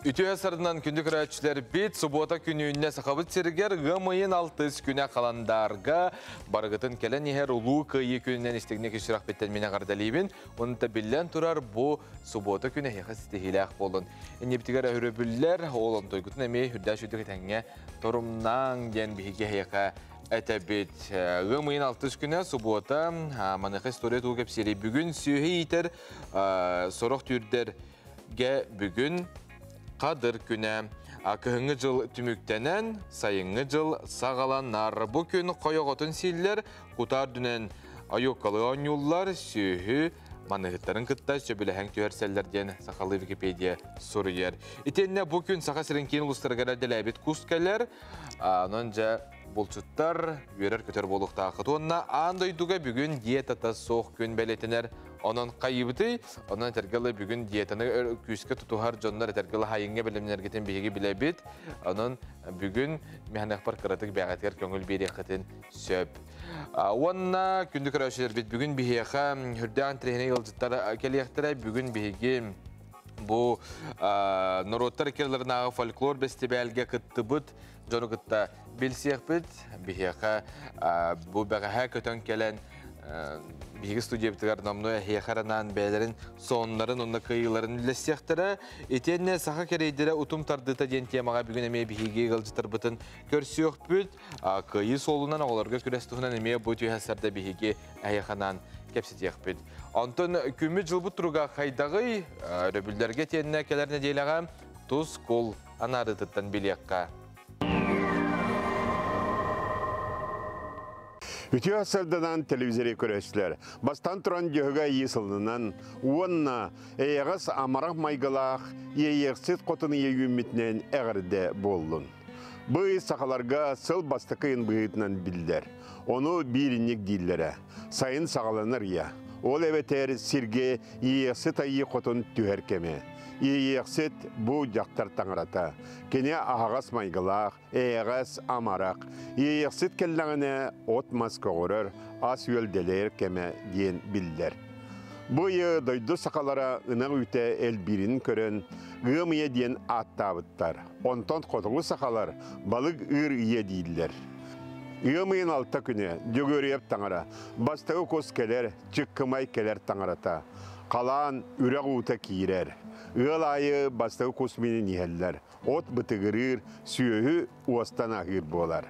Үтүө сарынан күндү көрөөччүлэр бит суббота күнүүнне сахабыт сиригэр ыам ыйын алтыс күнэ халандаарга барыгытын кэлэн иһэр улуу кыайыы күнүнэн истигник сүрэхпиттэн мин эҕэрдэлиибин. Онто биллэн турар бу суббота күнэ эһиэхэ ситиһиилээх буолун. Иннибитигэр өһүрөбүллэр, ол онтойгутун эмиэ үрдээх сүрдүк этэҥҥэ торумнааҥ диэн биһиги эһиэхэ этэбит. Ыам ыйын алтыс күнэ суббота маныаха история тугу кэпсиэрий бүгүн сүөһү иитэр сорох түүрдэр гэ бүгүн Қадыр күнэ. Кыһыҥҥы дьыл түмүктэнэн, сайыҥҥы дьыл саҕаланар. Бу күн хойоҕотун сииллэр, кутаар дүнэн ойуоккалы оонньууллар, сүөһү маныһыттарын кытта сөбүлэһэн түһэрсэллэр диэн сахалыы Википедия суруйар. Итиэннэ бу күн Саха сирин киин улуустарыгар эрдэлээбит кус кэлэр. Онон дьэ булчуттар үөрэр-көтөр буолуохтааххыт. Уонна аан дойдуга бүгүн диетата суох күн бэлиэтэнэр. Онон хайыбытый? Онон этэргэ бүгүн диетаны күүскэ тутуһар дьоннор этэргэ хайыҥҥа бэлэмнэргитин биһиги билэбит. Онон бүгүн механехпар кыратык бэҕэтигэр көҥүл биэриэххитин сөп. Уонна күндү көрөөччүлэрбит бүгүн биһиэхэ үрдээн тирэһинэй ыалдьыттар кэлиэхтэрэ. Бүгүн биһиги бу норуоттар иккилэринааҕы фольклор бэстибээлгэ кыттыбыт дьону кытта билсиэхпит. Биһиэхэ бу бэҕэһээ көтөн кэлэн биһиги студиябытыгар номнуо эһиэхэ анаан бэйэлэрин соннарын уонна кыайыыларын үллэстиэхтэрэ. Итиэннэ саха кэриэйдэрэ утум тардыыта диэн темаҕа бүгүн эмиэ биһиги ыалдьыттарбытын көрсүөхпүт. Кыайыы суолунан оҕолорго күрэс туһунан эмиэ бу түһэ сарда биһиги эһиэхэ анаан кэпсэтиэхпит. Онтон күммүт дьылбыт туруга хайдаҕый? Өрөбүллэргэ тиэннэ кэлэр нэдиэлэҕэ тус кул анаарыытыттан билиэххэ. Үтүө сырданан телевизори көрөслөр. Бастан туран дьөһөгө ийи сылынан уонна эйэҕэс амарах майгылаах иэйиэхсит хотун ийэ үүммүтүнэн эҕэрдэ буоллун. Бу ый сахаларга сыл бастакы ыйын быһыытынан биллэр. Ону бииринник дииллэрэ. Сайын саҕаланар ыйа. Ол эбэтэр сиргэ иэйиэхсит айыы хотун түһэр кэмэ. Иэйиэхсит бу дьахтар таҥарата. Кини аһаҕас майгылаах, эйэҕэс, амарах. Иэйиэхсит кэллэҕинэ от-мас көҕөрөр, ас-үөл дэлэйэр кэмэ диэн биллэр. Бу ыйы дойду сахалара ынах үүтэ элбиирин көрөн, ыам ыйа диэн ааттаабыттар. Онтон хотугу сахалар балык ыыр ыйа дииллэр. Ыам ыйын алта күнэ Дьөгүөрүйэп таҥара, бастакы кус кэлэр, чыккымай кэлэр таҥарата. Халаан үрэх уута киирэр. Ыал аайы бастакы кус миинин иһэллэр. От бытыгырыыр, сүөһү уостан аһыыр буолар.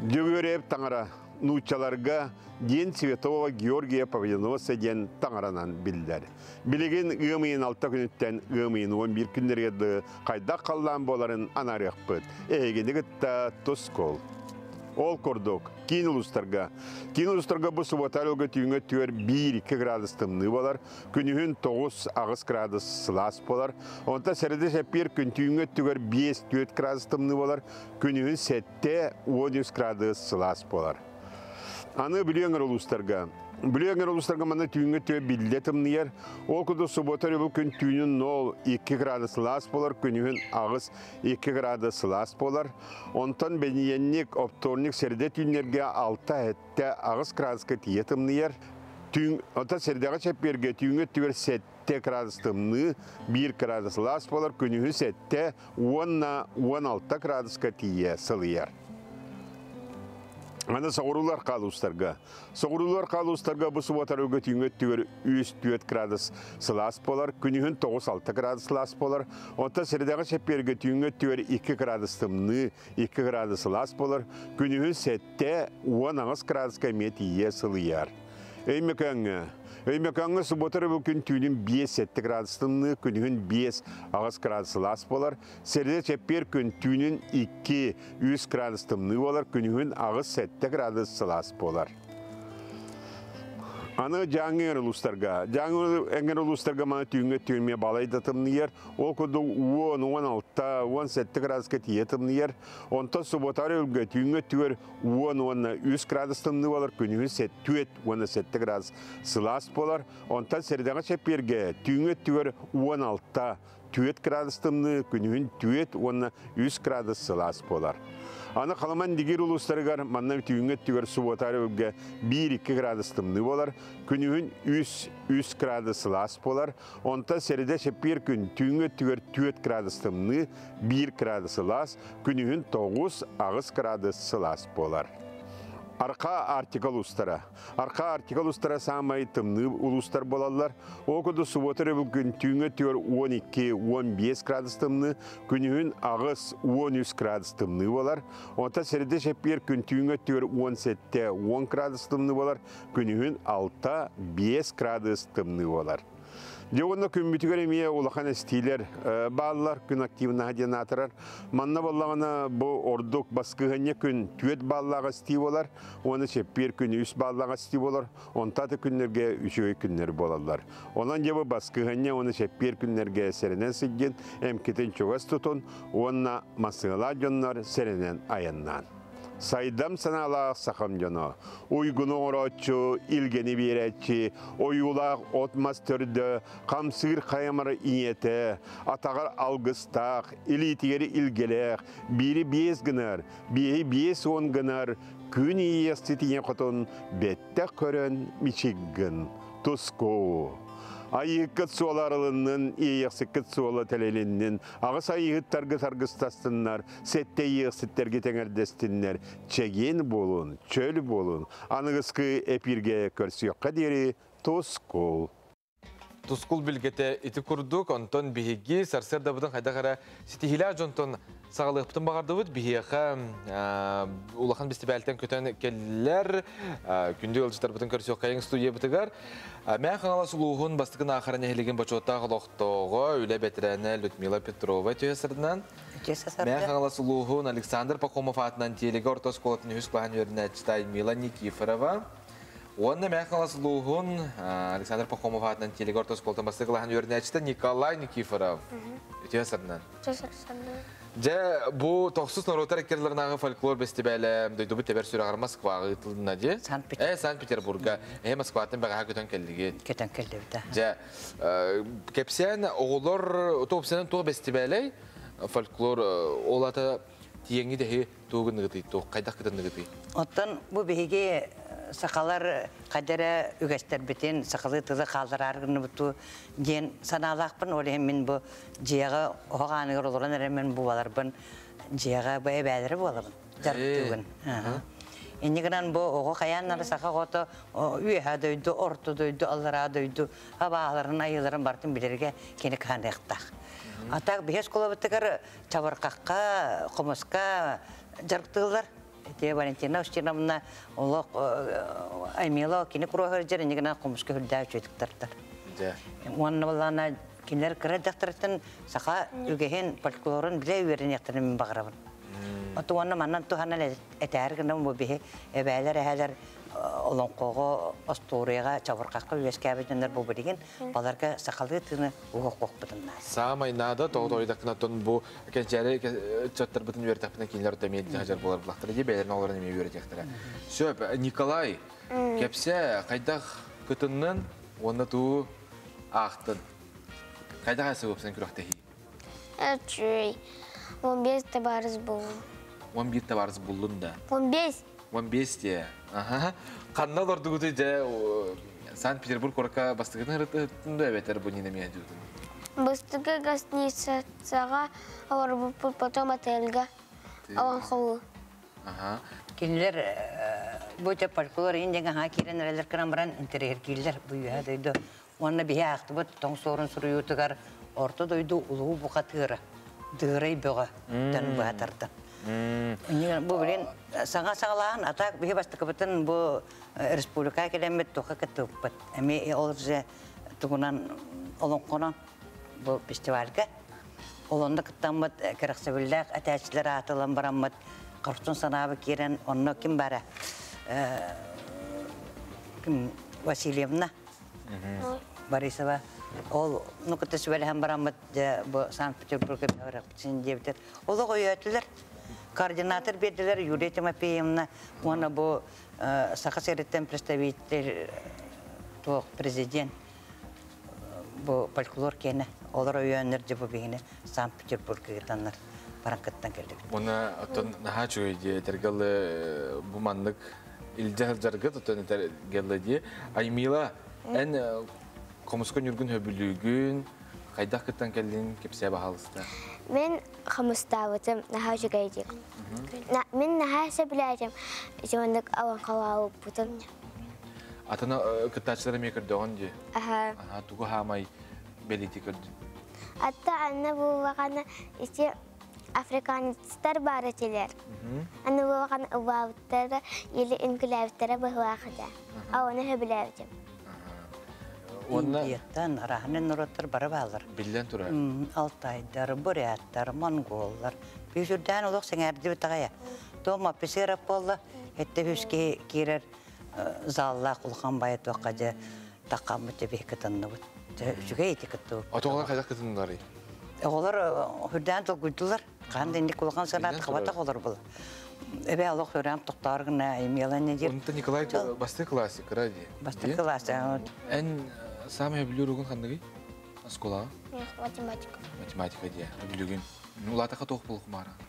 Дьөгүөрэп таҥара нууччаларга День Святого Георгия Победоносца диэн таҥаранан биллэр. Билигин ыам ыйын алта күнүттэн ыам ыйын 11 күннэригэр дылы хайдах халлаан буоларын анаарыахпыт. Эһигини кытта тускул. Ол курдук, киин улуустарга. Киин улуустарга бу суббота өлгө түүҥҥэ түөр 1-2 градус тымныы болар, күнүһүн 9-8 градус сылаас болар. Онтон сэрэдэ сэппиэр күн түүҥҥэ өттүгэр 5-4 градус тымныы болар, күнүһүн 7-13 градус сылаас болар. Аны Бүлүү өҥөр улуустарга. Бүлүү өҥөр улуустарга манна түүҥҥэ өттүгэр биллэ тымныйар. Ол курдук суббота өрөбүл күн түүнүн 0-2 градус сылаас болар, күнүһүн 8-2 градус сылаас болар. Онтон бэнийэнник, оптуорник сэрдэ түүннэргэ 6-7-8 градуска тиийэ тымныйар. Түүн, оттон сэрдэҕэ чэппиэргэ түүҥҥэ өттүгэр 7 градус тымныы, 1 градус сылаас болар, күнүһүн 7 уонна 16 градуска тиийэ сылыйар. Аны соҕуруулар хаалуустарга. Соҕуруулар хаалуустарга бу суббота өргө түүҥҥэ өттүгэр 3-4 градус сылаас буолар, күнүһүн 9-6 градус сылаас буолар. Онтон сэрэдэҕэ чэппиэргэ түүҥҥэ өттүгэр 2 градус тымныы, 2 градус сылаас буолар, күнүһүн 7-18 градуска эмиэ тиийэ сылыйар. Өймөкөөҥҥө. Өймөкөөҥҥө суббота өрөбүл күн түүнүн 5-7 градус тымныы, күнүһүн 5-8 градус сылаас буолар. Сэрдэ чэппиэр күн түүнүн 2-3 градус тымныы буолар, күнүһүн 8-7 градус сылаас буолар. Аны Дьааҥы эҥэр улуустарга. Дьааҥы эҥэр улуустарга маны түүҥҥэ түүнмэ балай да тымныйар. Ол курдук 10, 16, 17 градуска тиийэ тымныйар. Онтон суббота өлгө түүҥҥэ өттүгэр 10 уонна 3 градус тымныы буолар, күнүһүн 4 уонна 7 градус сылаас буолар. Онтон сэрдэҕэ чэппиэргэ түүҥҥэ өттүгэр 16, 4 градус тымныы, күнүһүн 4 уонна 3 градус сылаас буолар. Аны Халыма Индигиир улуустарыгар манна түүҥҥү өттүгэр субуота өрөбүлгэ 1-2 градус тымныы буолар, күнүһүн 3-3 градус сылаас буолар, онтон сэрэдэ чэппиэр күн түүҥҥү өттүгэр 4 градус тымныы, 1 градус сылаас, күнүһүн 9-8 градус сылаас буолар. Арка Арктика улуустара. Арка Арктика улуустара саамай тымныы улуустар буолаллар. Ол курдук субуота өрөбүл күн түүҥҥү өттүгэр 12-15 градус тымныы, күнүһүн 8-13 градус тымныы буолар. Онтон сэрэдэ чэппиэр күн түүҥҥү өттүгэр 17-10 градус тымныы буолар, күнүһүн 6-5 градус тымныы буолар. Дьэ уонна күммүтүгэр эмиэ улахан эстиилэр бааллар, күн активнаһа диэн аатырар. Манна буоллаҕына бу ордук баскыһыанньа күн 4 бааллаах эстии буолар, уонна чэппиэр күн 3 бааллаах эстии буолар, онтон аты күннэргэ үчүгэй күннэр буолаллар. Онон дьэ бу баскыһыанньа уонна чэппиэр күннэргэ сэрэнэн сылдьын, эмкитин чугас тутун уонна массыыналаах дьоннор сэрэнэн айаннаан. Сайдам санаалаах сахам дьоно, уйгуну оҥорооччу, илгэни биэрээччи, ойуулаах от-мас төрдө, хамсыыр хайамар ийэтэ, атаҕар алгыстаах, илиитигэр илгэлээх, биири биэс гынар, биэһи 50 гынар, күн иэстит ийэ хотун бэттэх көрөн мичик гын, туску. Айыыккыт суола арылыннын, иэйэхсиккит суола тэлэлиннин, аҕыс айыыһыттаргыт аргыстастыннар, сэттэ иэйэхситтэргит эҥэрдэстиннэр, чэгиэн буолун, чөл буолун, аныгыскы эпииргэ көрсүөххэ диэри тускул. Тускул билгэтэ ити курдук, онтон биһиги сарсыардабытын хайдах эрэ ситиһиилээх дьонтон саҕалыахпытын баҕардыбыт. Биһиэхэ улахан бэстибээлтэн көтөн кэллэр. Күндү ыалдьыттарбытын көрсүөххэйиҥ студиябытыгар. Мэҥэ Хаҥалас улууһун бастакы Наахара нэһилиэгин бочуоттаах олохтооҕо, үлэ бэтэрээнэ Людмила Петрова үтүө сырдынан. Мэҥэ Хаҥалас улууһун Александр Пахомов аатынан Тиэлиги орто оскуолатын үһүс кылааһын үөрэнээччитэ Аймила Никифорова. Уонна Мэҥэ Хаҥалас улууһун Александр Пахомов аатынан Тиэлиги орто оскуолатын бастакы кылааһын үөрэнээччитэ Николай Никифоров. Үтүө сырдынан. Дьэ, бу тохсус норуоттар иккерларынааҕы фольклор бэстибээлэ дойдубут тэбэр сүрэҕэр Москваҕа ыытылынна дии. Санкт-Петербург. Санкт-Петербурга. Москваттан бэҕэһээ көтөн кэллигит. Көтөн кэллибит. Дьэ, кэпсээн оҕолор туопсанан туох бэстибээлэй фольклор ол ата тиэҥҥи дэһи тугун туох хайдах кытынныгытый? Оттон бу биһиги сахалар хайдара үгэстэрбитин сахалыы тылы хааллараар гынныбыту диэн санаалаахпын. Ол иһин мин бу дьиэҕэ оһох ааныгар олорон эрэ мин бу баларбын дьиэҕэ бу эбээлэри буолабын дьарыктыыбын. Инньэ гынан бу оҕо хайааннары саха оҕото үөһэ дойду, орто дойду, аллараа дойду абааларын, айыыларын бартын билэргэ кини кыһаныахтаах. А так биһи оскуолабытыгар чабырҕахха, хомуска дьарыктыыллар. Ити Валентина Устиновна олох Аймила кини куруоһар дьэр инньэ гынан хомуска үрдээ үчүгэй Уонна буоллаҕына кинилэр кыра дьахтарыттан саха үгэһин, фольклорун билэ үөрэниэхтэрин мин баҕарабын. Оту уонна манан туһанан этээр гынан бу биһи эбээлэр эһээлэр олоҥхоҕо, остуоруйаҕа, чабырҕахха үөскээбит дьоннор бу билигин баларга сахалыы тыыны уһуохпутун наада. Саамай наада тоҕо тоойдаккынаттан бу кэнчээри ыччаттарбытын үөртэхпинэ кинилэр эмиэ дьаһдьар буолар булахтара дии бэйэлэрин оҕолорун эмиэ үөрэтиэхтэрэ. Сөп, Николай, кэпсээ хайдах кытыннын уонна туу аахтын? Хайдах айсыбыпсан күрэхтэһии? Үчүгэй. 15 табаарыс буллум. 11 табаарыс буллун да? 15. 15 дии. Аха. Ханна олордугутуй дьэ Санкт-Петербург куоракка бастакытын ырыттын да эбэтэр бу нина миэ дьутун? Бастакы гостиницаҕа олорбуппут, потом отельга. Олоҥхолуу. Аха. Кинилэр бу те фольклор иин диэн аһаа киирэн эрэллэр кыран баран интэриэһиргииллэр бу үөһэ дойду. Уонна биһи аахтыбыт тоҥ суорун суруйуутугар орто дойду улуу бухатыыра Дыырай бөҕө тэн быһатарда. Бу билин саҥа саҕалаан, а так биһи бастакыбытын бу республика кэлэммит туха кыттыбыппыт. Эми ол же тугунан олоҥхонон бу фестивальга олонно кыттаммыт кэрэхсэбиллээх этээччилэр аатылан бараммыт хорсун санаабы киирэн онно ким бара ким Васильевна Борисова ол ну кытта сүбэлэһэн бараммыт дьэ бу Санкт-Петербурга барахпытын диэбитер олох өйөөтүлэр координатор биэрдилэр Юлия Тимофеевна уонна бу Саха сириттэн представитель туох президент. Бу фольклор киэнэ. Олор өйөөннөр дьэ бу биһини Санкт-Петербурга ыытаннар баран кыттан кэллибит. Уонна оттон наһаа үчүгэй дии этэргэ дылы бу маннык илдьэ сылдьаргыт оттон этэргэ дылы дии. Аймила, эн хомуска ньургун хөбүлүүгүн, хайдах кыттан кэллин кэпсээ баһаалыста. Мен хомустаабытым наһаа үчүгэй дии. Мин наһаа сөбүлээтим итинник алаҥхалаабыппытын. Атын кыттааччылар эмиэ көрдөҕүн дии. Аха. Аха, тугу хаамай бэлиэтии көрдүн? Атта анна буоллаҕына ити африканецтар баар этилэр. Аны буоллаҕына ыллаабыттара или үҥкүүлээбиттэрэ быһыылаах этэ. А оны сөбүлээбитим. Уонна Индияттан араһынан норуоттар бары бааллар. Биллэн турар. Алтайдар, буряттар, монголлар. Бүүсүрдээн олох сэҥээрдибит аҕайа. Том офицеров буолла, этте үс киһи киирэр заллаах улахан баайы туохха дьэ таххаммыт дьэ биһи кытынныбыт. Дьэ үчүгэй ити кыттыбыт. Оҕолор хайдах кытынныларый? Оҕолор үрдээн толкуйдулар. Хаан да инник улахан санаат хабатах олор була. Эбэ олох өрөм тохтоор гына имелан диир. Онто Николай бастакы класс кыра дии. Бастакы класс. Эн самый сөбүлүүр угун ханныгый? Оскуолаҕа? Математика. Математика дии. Билигин. Улаатаха туох буолуох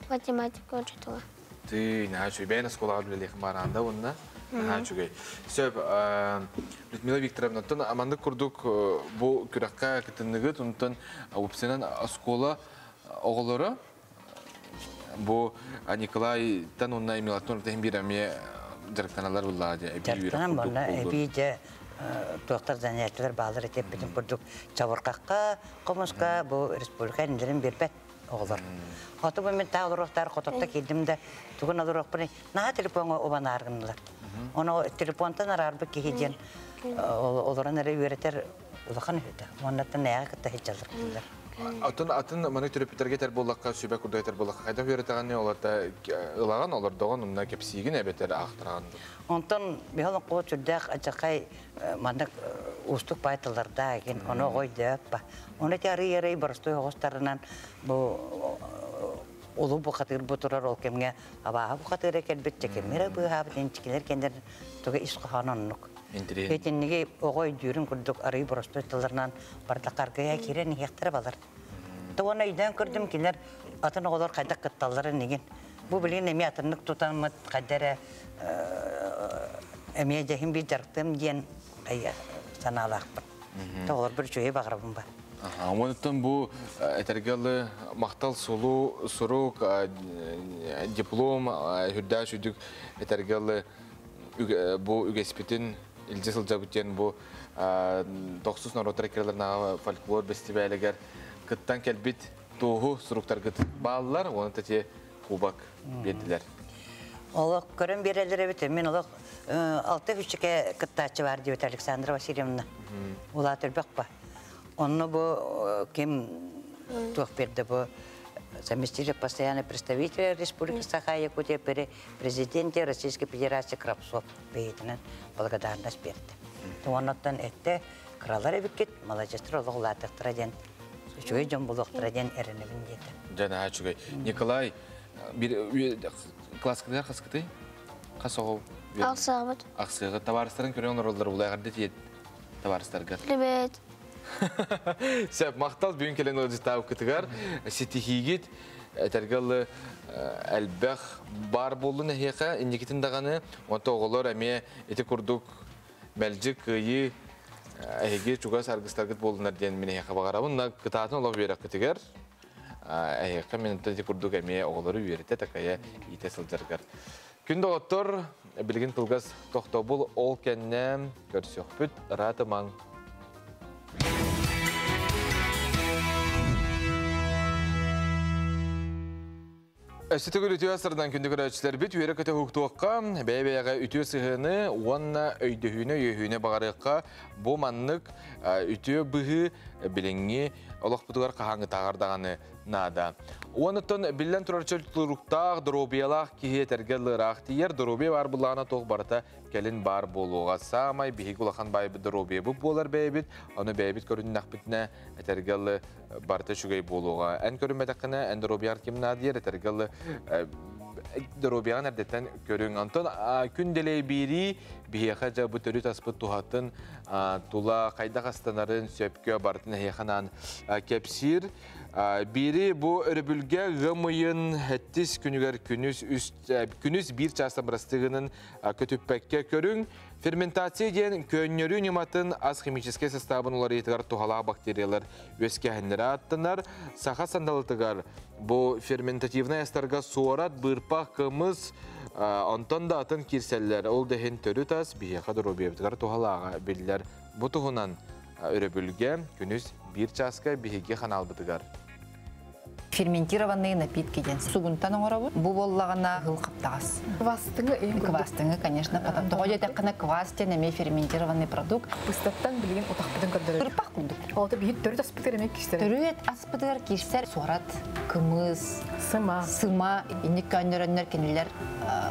Математика учителя. Ты наһаа үчүгэй. Бэйэн оскуолаҕа үлэлиэх бараанда уонна наһаа үчүгэй. Сөп, Людмила Викторовна, оттон маннык курдук бу күрэххэ кытынныгыт, онтон уопсайынан оскуола оҕолоро бу Николайтан уонна Эмилаттан ортотун биир эмиэ дьарыктаналар буллаҕа дии. Дьарыктанан буолла эбии дьэ туохтар занятиелар баалар этиппитин курдук чабырҕахха, хомуска бу республика иннилэрин биэрбэт оҕолор. Хоту бу мин таа олоруохтаар хототто киирдим да тугун олоруохпун наһаа телефоҥҥа убанаар гыннылар. Ону телефонтан араарбыт киһи диэн олорон эрэ үөрэтэр улахан үһүтэ. Уоннаттан ээҕи кытта сылдьаллар киллэр. Атын атын маны төрөппүттэргэ этэр буоллахха, сүбэ курдук этэр буоллахха, хайдах үөрэтэҕин олорто ылаҕын, олордоҕун, онно кэпсиигин эбэтэр аахтараҕын. Онтон биһи олоҥхо сүрдээх ачакай маннык уустук баай тыллардаах эгин, ону оҕо өйдөөппа. Ону ити арый-арый боростуой оҕустарынан бу улуу бухатыыр бу турар ол кэмҥэ абааһы бухатыыра кэлбит чэкиммирэ быыһаабыт инчикилэр кэннэр туга ис хоһооно оннук. Итинниги оҕо өйдүүрүн курдук арый боростуой тылларынан бардакаргая киирэн иһиэхтэрэ балар. То уонна өйдөөн көрдүм кинилэр атын оҕолор хайдах кытталларын игин. Бу билигин эмиэ атыннык тутаммыт хайда эрэ эмиэ дьэһин биир дьарыктыам диэн санаалаахпын. Тоҕолорбор үчүгэйи баҕарабын ба. Онтон бу этэргэ дылы махтал сулу сурук диплом үрдээх сүдүк этэргэ дылы бу үгэспитин илдьэ сылдьабыт диэн бу тохсус норуоттар иккилэрнааҕы фольклор бэстибээлигэр кыттан кэлбит туоһу суруктаргыт бааллар уонна тати кубок биэрдилэр. Олох көрөн биэрэллэр эбит. Мин олох алта үчүкэ кыттааччы бар диэбит Александра Васильевна. Улаат өлбөх ба. Онно бу ким туох берді бу заместитель постоянный представитель Республики Саха Якутия при президенте Российской Федерации Крапсов бэйэтинэн благодарность берді. Оннуттан этте кыралар эбиккит, молодецтар олох улаатыахтара диэн үчүгэй дьон булуохтара диэн эрэнэбин диэтэ. Дьэ, наһаа үчүгэй. Николай, бир класскытыгар хаскытый? Хас оҕо? Ахсыабыт. Ахсыаҕыт. Табаарыстарын көрөн олороллор булайҕарды тиийет табаарыстаргар. Привет. Сөп, махтал бүгүн кэлэн ыалдьыттаабыккытыгар ситиһиигит этэргэ дылы элбэх баар буоллун эһиэхэ инникитин даҕаны онто оҕолор эмиэ ити курдук мэлдьи кыайыы эһиги чугас аргыстаргыт буоллунар диэн мин эһиэхэ баҕарабын на кытаатын олох үөрэххитигэр эһиэхэ мин ити курдук эмиэ оҕолору үөрэтэ такайа иитэ сылдьаргар күн доҕоттор билигин тылгас тохтобул ол кэннэ көрсүөхпүт ыраатымаҥ. Өссө төгүл үтүө сырдан күндү көрөөччүлэрбит үөрэ-көтө уһуктуохха, бэйэ-бэйэҕэ үтүө сыһыаны уонна өйдөһүүнү, өйөһүүнү баҕарыахха. Бу маннык үтүө быһыы билиҥҥи олохпутугар хаһааҥҥытааҕар даҕаны наада. Уонуттан биллэн турар чөл туруктаах, доруобуйалаах киһи этэргэ ыраах тиийэр. Доруобуйа баар буллаҕына туох барыта кэлин баар буолуоҕа. Саамай биһиги улахан баайбыт доруобуйабыт буолар бэйэбит, ону бэйэбит көрүннэхпитинэ этэргэ дылы барыта үчүгэй буолуоҕа. Эн көрүммэтэххинэ, эн доруобуйаҕар ким наадыйар, этэргэ дылы Доруобуйаҕын эрдэттэн көрүҥ. Онтон күн дэлэй биэрии биһиэхэ дьэ бу төрүт аспыт туһатын тула хайдах астанарын сөпкө барытын эһиэхэ анаан кэпсиир. Биири бу өрөбүлгэ ыам ыйын сэттис күнүгэр күнүс үс күнүс биир чаастан бырастыгынан көтүппэккэ көрүҥ. Ферментация диэн көөнньөрүү ньыматын ас химическэй састаабын уларыйыытыгар туһалаах бактериялар үөскээһиннэрэ ааттанар. Саха сандалытыгар бу ферментативнай астарга суорат, быырпах, кымыс, онтон да атын киирсэллэр. Ол да иһин төрүт ас биһиэхэ доруобуйабытыгар туһалааҕа биллэр. Бу туһунан өрөбүлгэ күнүс биир чааска биһиги ханаалбытыгар. Ферментированные напитки диэн сугунтан оҥоробут. Бу буоллаҕына кыһыл хаптаҕас. Квастыҥы ыйын Квастыҥы, конечно, потом тоҕо диэтэххинэ квас диэн эмиэ ферментированный продукт. Быстаттан билигин утахпытын көрдөрөр. Кырпах курдук. Ол биһи төрүт аспытыгар эмиэ киирсэр. Төрүт аспытыгар киирсэр суорат, кымыс, Сыма. Сыма инник көөннөрөннөр кинилэр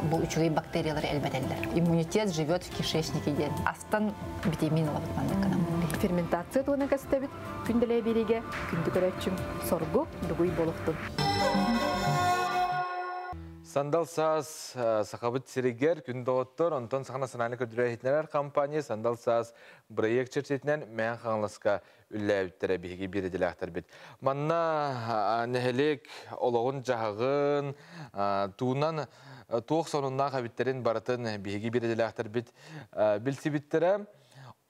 бу үчүгэй бактериялары элбэтэллэр. Иммунитет живет в кишечнике диэн. Астан витамин ылабыт маннык гынан. Ферментация туһунан кэстэбит. Күн дэлэй биэриигэ күндү көрөөччүм соргу дугуй буолуохтун. Сандал саас Сахабыт сиригэр күн доҕоттор, онтон Саха национальнай көрдөрөр компания Сандал саас бырайыак чэрчитинэн Мэҥэ Хаҥаласка үлэлээбиттэрэ биһиги биир идэлээхтэрбит. Манна нэһилиэк олоҕун-дьаһаҕын, туунан туох сонуннаах эбиттэрин барытын биһиги биир идэлээхтэрбит билсибиттэрэ.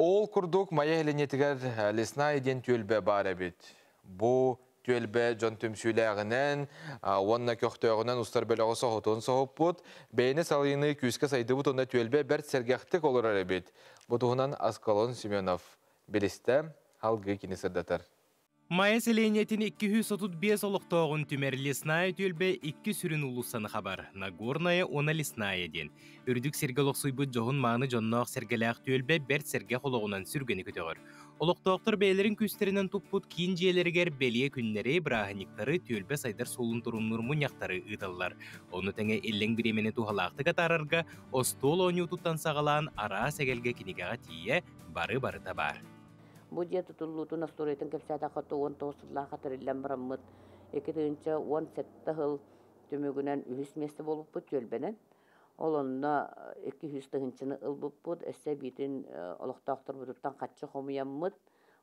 Ол курдук Майа нэһилиэнньэтигэр Лесная диэн түөлбэ баар эбит. Бу түөлбэ дьон түмсүүлээҕинэн уонна көхтөөҕүнэн устар бөлөҕү соһутун соһуппут, бэйэни салайыныы күүскэ сайдыбыт уонна түөлбэ бэрт сэргэхтик олорор эбит. Бу туһунан Аскалон Семенов билистэ, салгыы кини сырдатар. Майа сэлиэнньэтин 235 олохтооҕун түмэр Лесная түөлбэ икки сүрүн уулуссаны хабар, Нагорная уонна Лесная диэн. Үрдүк сиргэ олохсуйбут дьоһун-мааны дьонноох-сэргэлээх түөлбэ бэрт сэргэх олоҕунан сүргэни көтөҕөр. Олохтоохтор бэйэлэрин күүстэринэн туппут киин дьиэлэригэр бэлиэ күннэри, бырааһынньыктары, түөлбэ сайдар суолун торумнуур мунньахтары ыыталлар. Ону тэҥэ иллэҥ бириэмэни туһалаахтык атаарарга остуол оонньуутуттан саҕалаан араас эгэлгэ кинигэҕэ тиийэ бары-барыта баар. Бу дьиэ тутуллуутун остуоруйатын кэпсээтэххэ 19 сыллаахха тэриллэн бараммыт 2017 сыл түмүгүнэн үһүс миэстэ буолбуппут түөлбэнэн. Ол онно 200 тыһыынчаны ылбыппыт, өссө эбиитин олохтоохторбутуттан харчы хомуйаммыт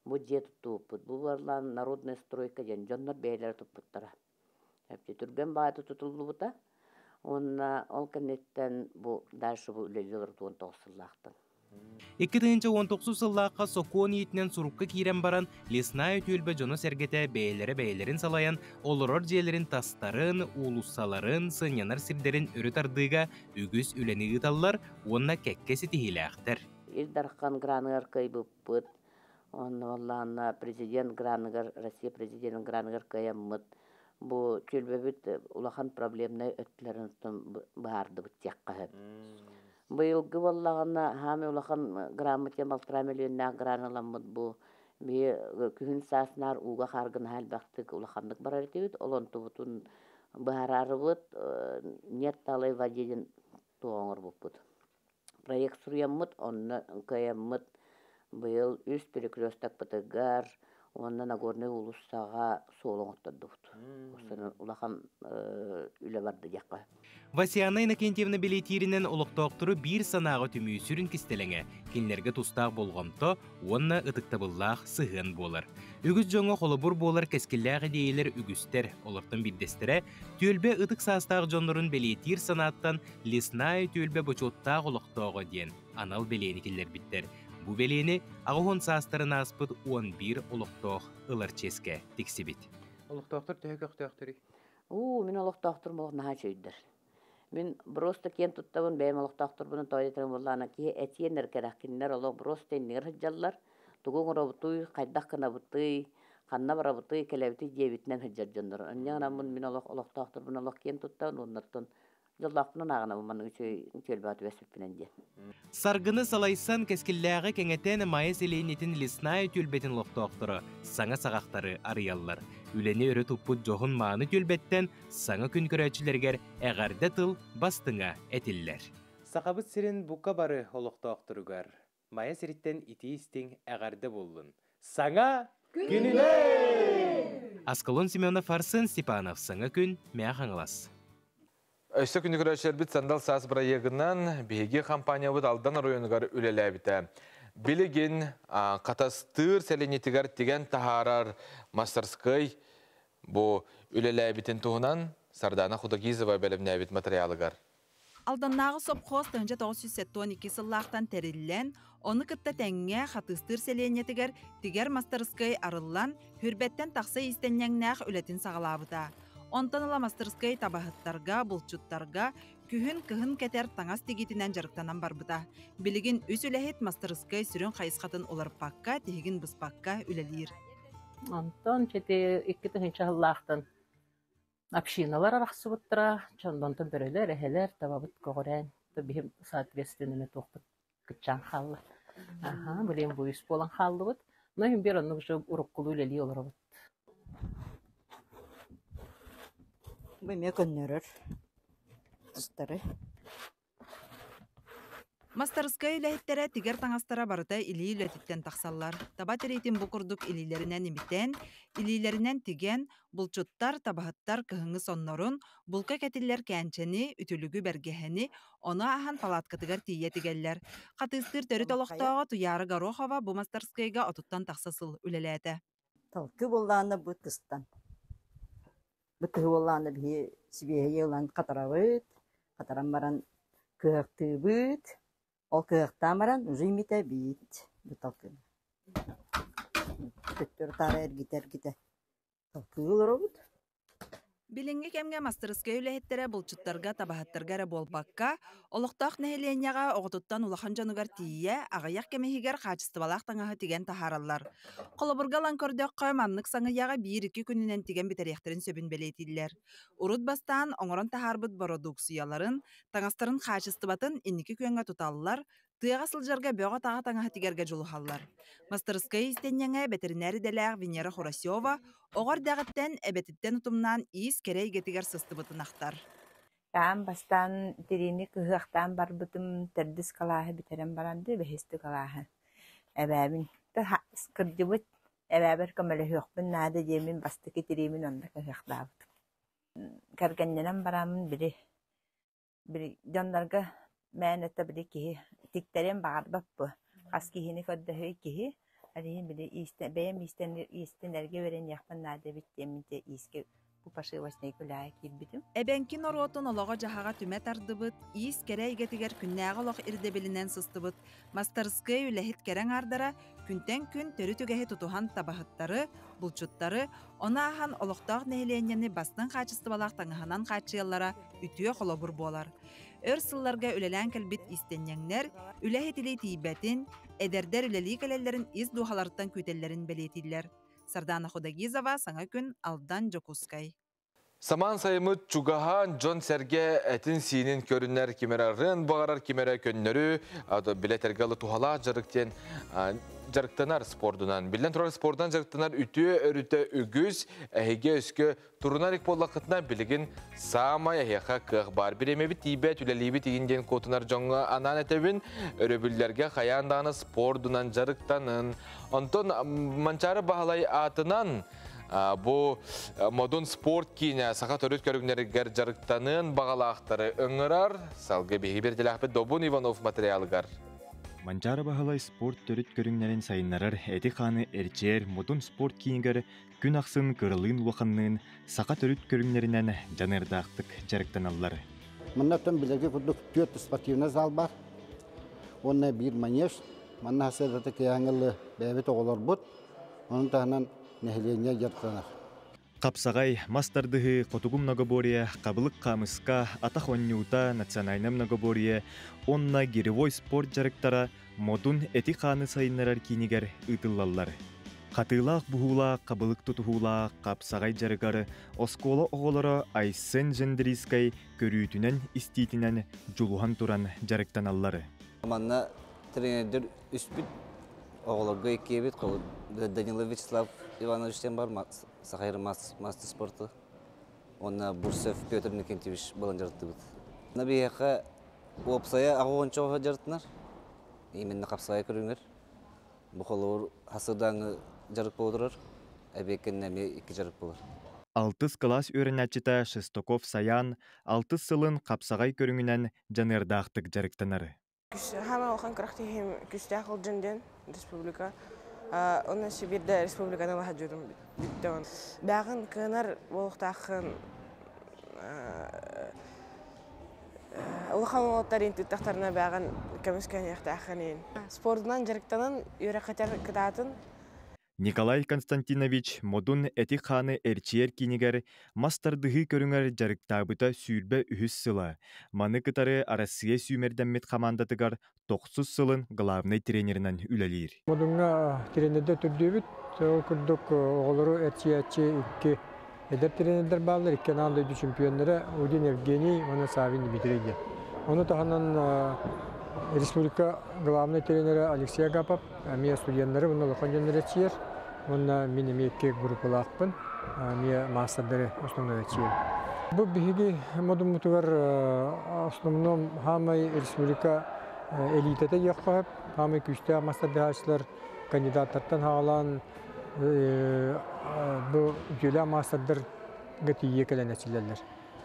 бу дьиэ туттубуппут. Бу буоллаан народная стройка диэн дьоннор бэйэлэрэ туппуттара. Түргэн баайы тутуллубута. Уонна ол кэнниттэн бу дальше бу үлэлии олорбут 19 сыллаахтан. 2019 сыллаахха сокуон иитинэн сурукка киирэн баран, Лесная түөлбэ дьоно-сэргэтэ бэйэлэрэ бэйэлэрин салайан, олорор дьиэлэрин тастарын, уулуссаларын, сынньанар сирдэрин өрө тардыыга үгүс үлэни ыыталлар уонна кэккэ ситиһиилээхтэр. Ил Дархан граныгар кыайбыппыт, онно буоллаҕына президент граныгар, Россия президенин граныгар кыайаммыт. Бу түөлбэбит улахан проблемнай өттүлэрин быһаардыбыт диэххэ сөп. Быйылгы буоллаҕына хаамай улахан грамоте балтараа миллионнаах гран ыламмыт бу биһи күһүн саас наар ууга хаарга наһаа элбэхтик улаханнык барар этибит. Ол онтубутун быһаарарыбыт нет талой воде диэн туох оҥорбуппут. Проект суруйаммыт, онно кыайаммыт быйыл үс перекрестокпытыгар уонна Нагорнай уулуссаҕа суол оҥоттордубут. Улахан үлэ барда диэххэ. Васяна Иннокентьевна бэлиэтииринэн олохтоохтору биир санааҕа түмүү сүрүн кистэлэҥэ, кинилэргэ тустаах болҕомто уонна ытыктабыллаах сыһыан буолар. Үгүс дьоҥҥо холобур буолар кэскиллээх идиэйэлэр үгүстэр, олортон биирдэстэрэ түөлбэ ытык саастаах дьоннорун бэлиэтиир санааттан Лесная түөлбэ бочуоттаах олохтооҕо диэн анал бэлиэни киллэрбиттэр. Бу бэлиэни 80 саастарын ааспыт 11 олохтоох ылар чиэскэ тиксибит. Олохтоохтор төһө көхтөөхтөрүй? Уу, мин олохтоохторум олох наһаа үчүгэйдэр. Мин просто киэн туттабын бэйэм олохтоохторбунан тоҕо диэтэрим буоллаҕына киһи этиэн эрэ кэрэх кинилэр олох просто иннигэр сылдьаллар. Тугу оҥоробутуй, хайдах гынабытый, ханна барабытый, кэлэбитий диэбитинэн сылдьар дьоннор. Инньэ гынаммын мин олох олохтоохторбун олох киэн туттабын уоннартан дьоллоохпунан ааҕынабын маннык үчүгэй түөлбэҕэ түбэспиппинэн диэн. Саргыны салайсан кэскиллээҕи кэҥэтэн Майа сэлиэнньэтин Лесная түөлбэтин олохтоохторо саҥа саҕахтары арыйаллар. Үлэни өрө туппут дьоһун мааны түөлбэттэн саҥа күн көрөөччүлэригэр эҕэрдэ тыл бастыҥа этиллэр. Сахабыт сирин бука бары олохтоохторугар Майа сириттэн итии-истиҥ эҕэрдэ буоллун! Саҥа күнүнэн! Аскалон Семенов, Арсен Степанов, Саҥа күн, Мэҥэ Хаҥалас. Өссө күнү көрөөччүлэрбит Сандал саас бырайыагынан биһиги компаниябыт Алдан оройуонугар үлэлээбитэ. Билигин Хатастыыр сэлиэнньэтигэр тигэн таһаарар мастерскай бу үлэлээбитин туһунан Сардана Худогизова бэлэмнээбит матырыйаалыгар. Алданнааҕы сопхуос 1972 сыллаахтан тэриллэн, ону кытта тэҥҥэ Хатыыстыыр сэлиэнньэтигэр тигэр мастарыскыай арыллан, хүрбэттэн тахса иистэнньэҥнээх үлэтин саҕалаабыта. Онтон ыла мастарыскыай табаһыттарга, булчуттарга күһүн, кыһын кэтэр таҥас тигиитинэн дьарыктанан барбыта. Билигин үс үлэһит мастарыскыай сүрүн хайысхатын уларыппакка, тиһигин быспакка үлэлиир. Онтон ити 2000 сыллаахтан Общиналар арахсыбыттара, чондонтон бөрөлөр, эһэлэр, табабыт көҕүрээн, биһим соответственно туохпут кыччаан хаалла. Аха, билигин буйус буолан хааллыбыт. Но иһин биир оннук уже уруккулуу үлэлии олоробут. Бу эмиэ көннөрөр тустары. Мастарыскыай үлэһиттэрэ тигэр таҥастара барыта илии үлэтиттэн тахсаллар. Таба тириитин бу курдук илиилэринэн имитэн, илиилэринэн тигэн, булчуттар, табаһыттар кыһыҥҥы соннорун, булка кэтиллэр кээнчэни, үтүлүгү, бэргэһэни, ону ааһан палаткатыгар тиийэ тигэллэр. Хатыыстыыр төрүт олохтооҕо Туйаара Горохова бу мастарыскыайга отуттан тахса сыл үлэлээтэ. Талкы буоллаҕына бу тыстан. Бу тыһы буоллаҕына биһи сибиэһэйи ылан хатарабыт, хатаран баран кыһахтыыбыт, ол кыһахтаан баран уже имитэбит бу талкыны. Төттөрү-таары эргитэ-эргитэ талкыы олоробут. Билиҥҥи кэмҥэ мастарыскыай үлэһиттэрэ булчуттарга, табаһыттарга эрэ буолбакка, олохтоох нэһилиэнньэҕэ оҕотуттан улахан дьонугар тиийэ, аҕыйах кэм иһигэр хаачыстыбалаах таҥаһы тигэн таһаараллар. Холобурга ылан көрдөххө, маннык саҥыйаҕы биир-икки күнүнэн тигэн бүтэриэхтэрин сөбүн бэлиэтииллэр. Урут бастаан оҥорон таһаарбыт бородууксуйаларын, таҥастарын хаачыстыбатын инники күөҥҥэ туталлар, тыаҕа сылдьарга бөҕө-таҕа таҥаһы тигэргэ дьулуһаллар. Мастарыскыай иистэнньэҥэ бэтэринээр идэлээх Венера Хурасева оҕо эрдэҕиттэн эбэтиттэн утумнаан иис кэрэ эйгэтигэр сыстыбытын ахтар. Аан бастаан тириини кыһыахтаан барбытым төрдүс кылааһы бүтэрэн баран дуу, бэһис да кылааһы эбээбин кырдьыбыт эбээбэр көмөлөһүөхпүн наада диэммин бастакы тириибин онно кыһыахтаабытым. Кэргэннэнэн бараммын били били дьоннорго мээнэ да били киһи тиктэриэн баҕарбат буо. Хас киһини көрдөһүй киһи, ол иһин били иистэ бэйэм иистэнэргэ үөрэниэхпин наада эбит диэммин дьэ иискэ бу пошивочнай күлээҕэ киирбитим. Эбэҥки норуотун олоҕо-дьаһаҕа түмэ тардыбыт, иис кэрэ эйгэтигэр күннээҕи олох ирдэбилинэн сыстыбыт мастарыскыай үлэһит кэрэ аҥаардара күнтэн күн төрүт үгэһи тутуһан табаһыттары, булчуттары, ону ааһан олохтоох нэһилиэнньэни бастыҥ хаачыстыбалаах таҥаһынан хааччыйаллара үтүө холобур буолар. Өр сылларга үлэлээн кэлбит иистэнньэҥнэр үлэһит илии тиийбэтин, эдэрдэр үлэлии кэлэллэрин ис дууһаларыттан күүтэллэрин бэлиэтииллэр. Сардана Худогизова, Саҥа күн, Алдан, Дьокуускай. Самаан сайыммыт чугаһаан дьон-сэргэ этин-сиинин көрүнэр, ким эрэ ырыан баҕарар, ким эрэ көннөрү, билэтэргэ ылы туһалаах дьарык диэн дьарыктанар спордунан. Биллэн турар, спордунан дьарыктанар үтүө өрүтэ үгүс, эһиги өскө турунар ик буоллаххытына, билигин саамай эһиэхэ кыах баар. Бириэмэбит тиийбэт, үлэлиибит игин диэн куотунар дьоҥҥо анаан этэбин, өрөбүллэргэ хайаан даҕаны спордунан дьарыктанын. Онтон Манчаары Баһылай аатынан бу Модун спорт киинэ саха төрүт көрүҥнэригэр дьарыктаныан баҕалаахтары ыҥырар. Салгыы биһиги биэрдилээхпит Добун Иванов материалыгар. Манчаары Баһылай спорт төрүт көрүҥнэрин сайыннарар эти-хааны эрчийэр Модун спорт киинигэр күн ахсын кыралыын-улаханныын саха төрүт көрүҥнэринэн дьаныардаахтык дьарыктаналлар. Маннаттан билэргэ курдук түөрт спортивный зал бар. Уонна биир манеж. Манна хасыадата киһи бэйэбит оҕолорбут. Onun таһынан нэһилиэнньэ дьарыктанар. Хапсаҕай, мас тардыһыы, хотугу многоборье, хабылык хаамыска, атах оонньуута, национальнай многоборье уонна гиревой спорт дьарыктара модун эти-хааны сайыннарар киинигэр ыытыллаллар. Хатыылаах-буһуулаах, хабылык тутуһуулаах хапсаҕай дьарыгар оскуола оҕолоро Айсен Жендрийскай көрүүтүнэн-истиитинэн дьулуһан туран дьарыктаналлар. Манна тренердэр үспүт оҕолорго иккиэбит Данилов Вячеслав Иванович диэн бар Сахайр мастер спорта уонна Бурцев Петр Никентьевич буолан дьарыктыбыт. Биһиэхэ уопсайа аҕа дьарыктанар. Именно хапсаҕай көрүҥэр. Бу холобур хасырдааҥы дьарык буола турар. Эбиэккэннэ эмиэ икки дьарык буолар. Алтыс кылаас үөрэнээччитэ Шестаков Саян алтыс сылын хапсаҕай көрүҥүнэн дьаныардаахтык дьарыктанар. Хаамай улахан күрэхтэһиим күүстээх ылдьын диэн республика. Онно Сибирде республиканы лаһадьыытым бүттэ. Бэҕин кыанар буолуохтааххын улахан уолаттар интиттахтарына бэҕин көмүскэниэхтээххин. Спордунан дьарыктанан үөрэххитэр кытаатын. Николай Константинович Модун эти-хааны эрчийэр киинигэр мас тардыһыы көрүҥэр дьарыктаабыта 23 сыла. Маны кытары Арассыыйа сүүмэрдэммит хамаандатыгар тохсус сылын главнай тренеринэн үлэлиир. Модуҥҥа тренердэр төрдүөбүт. Ол курдук оҕолору эрчийээччи икки эдэр тренердэр бааллар. Икки аан дойду чемпионнара Удин Евгений уонна Савин Дмитрий диэн. Ону таһынан республика главнай тренерэ Алексей Агапов эмиэ студеннары уонна улахан дьоннору эрчийэр. Уонна мин эмиэ икки группалаахпын. Эмиэ маастардары основной эрчийэбин. Бу биһиги модуммутугар основном хаамай республика элитэтэ диэххэ сөп. Хаамай күүстээх маастардаһааччылар кандидаттартан хаалаан бу үтүөлээх маастардарга тиийэ кэлэн эрчиллэллэр.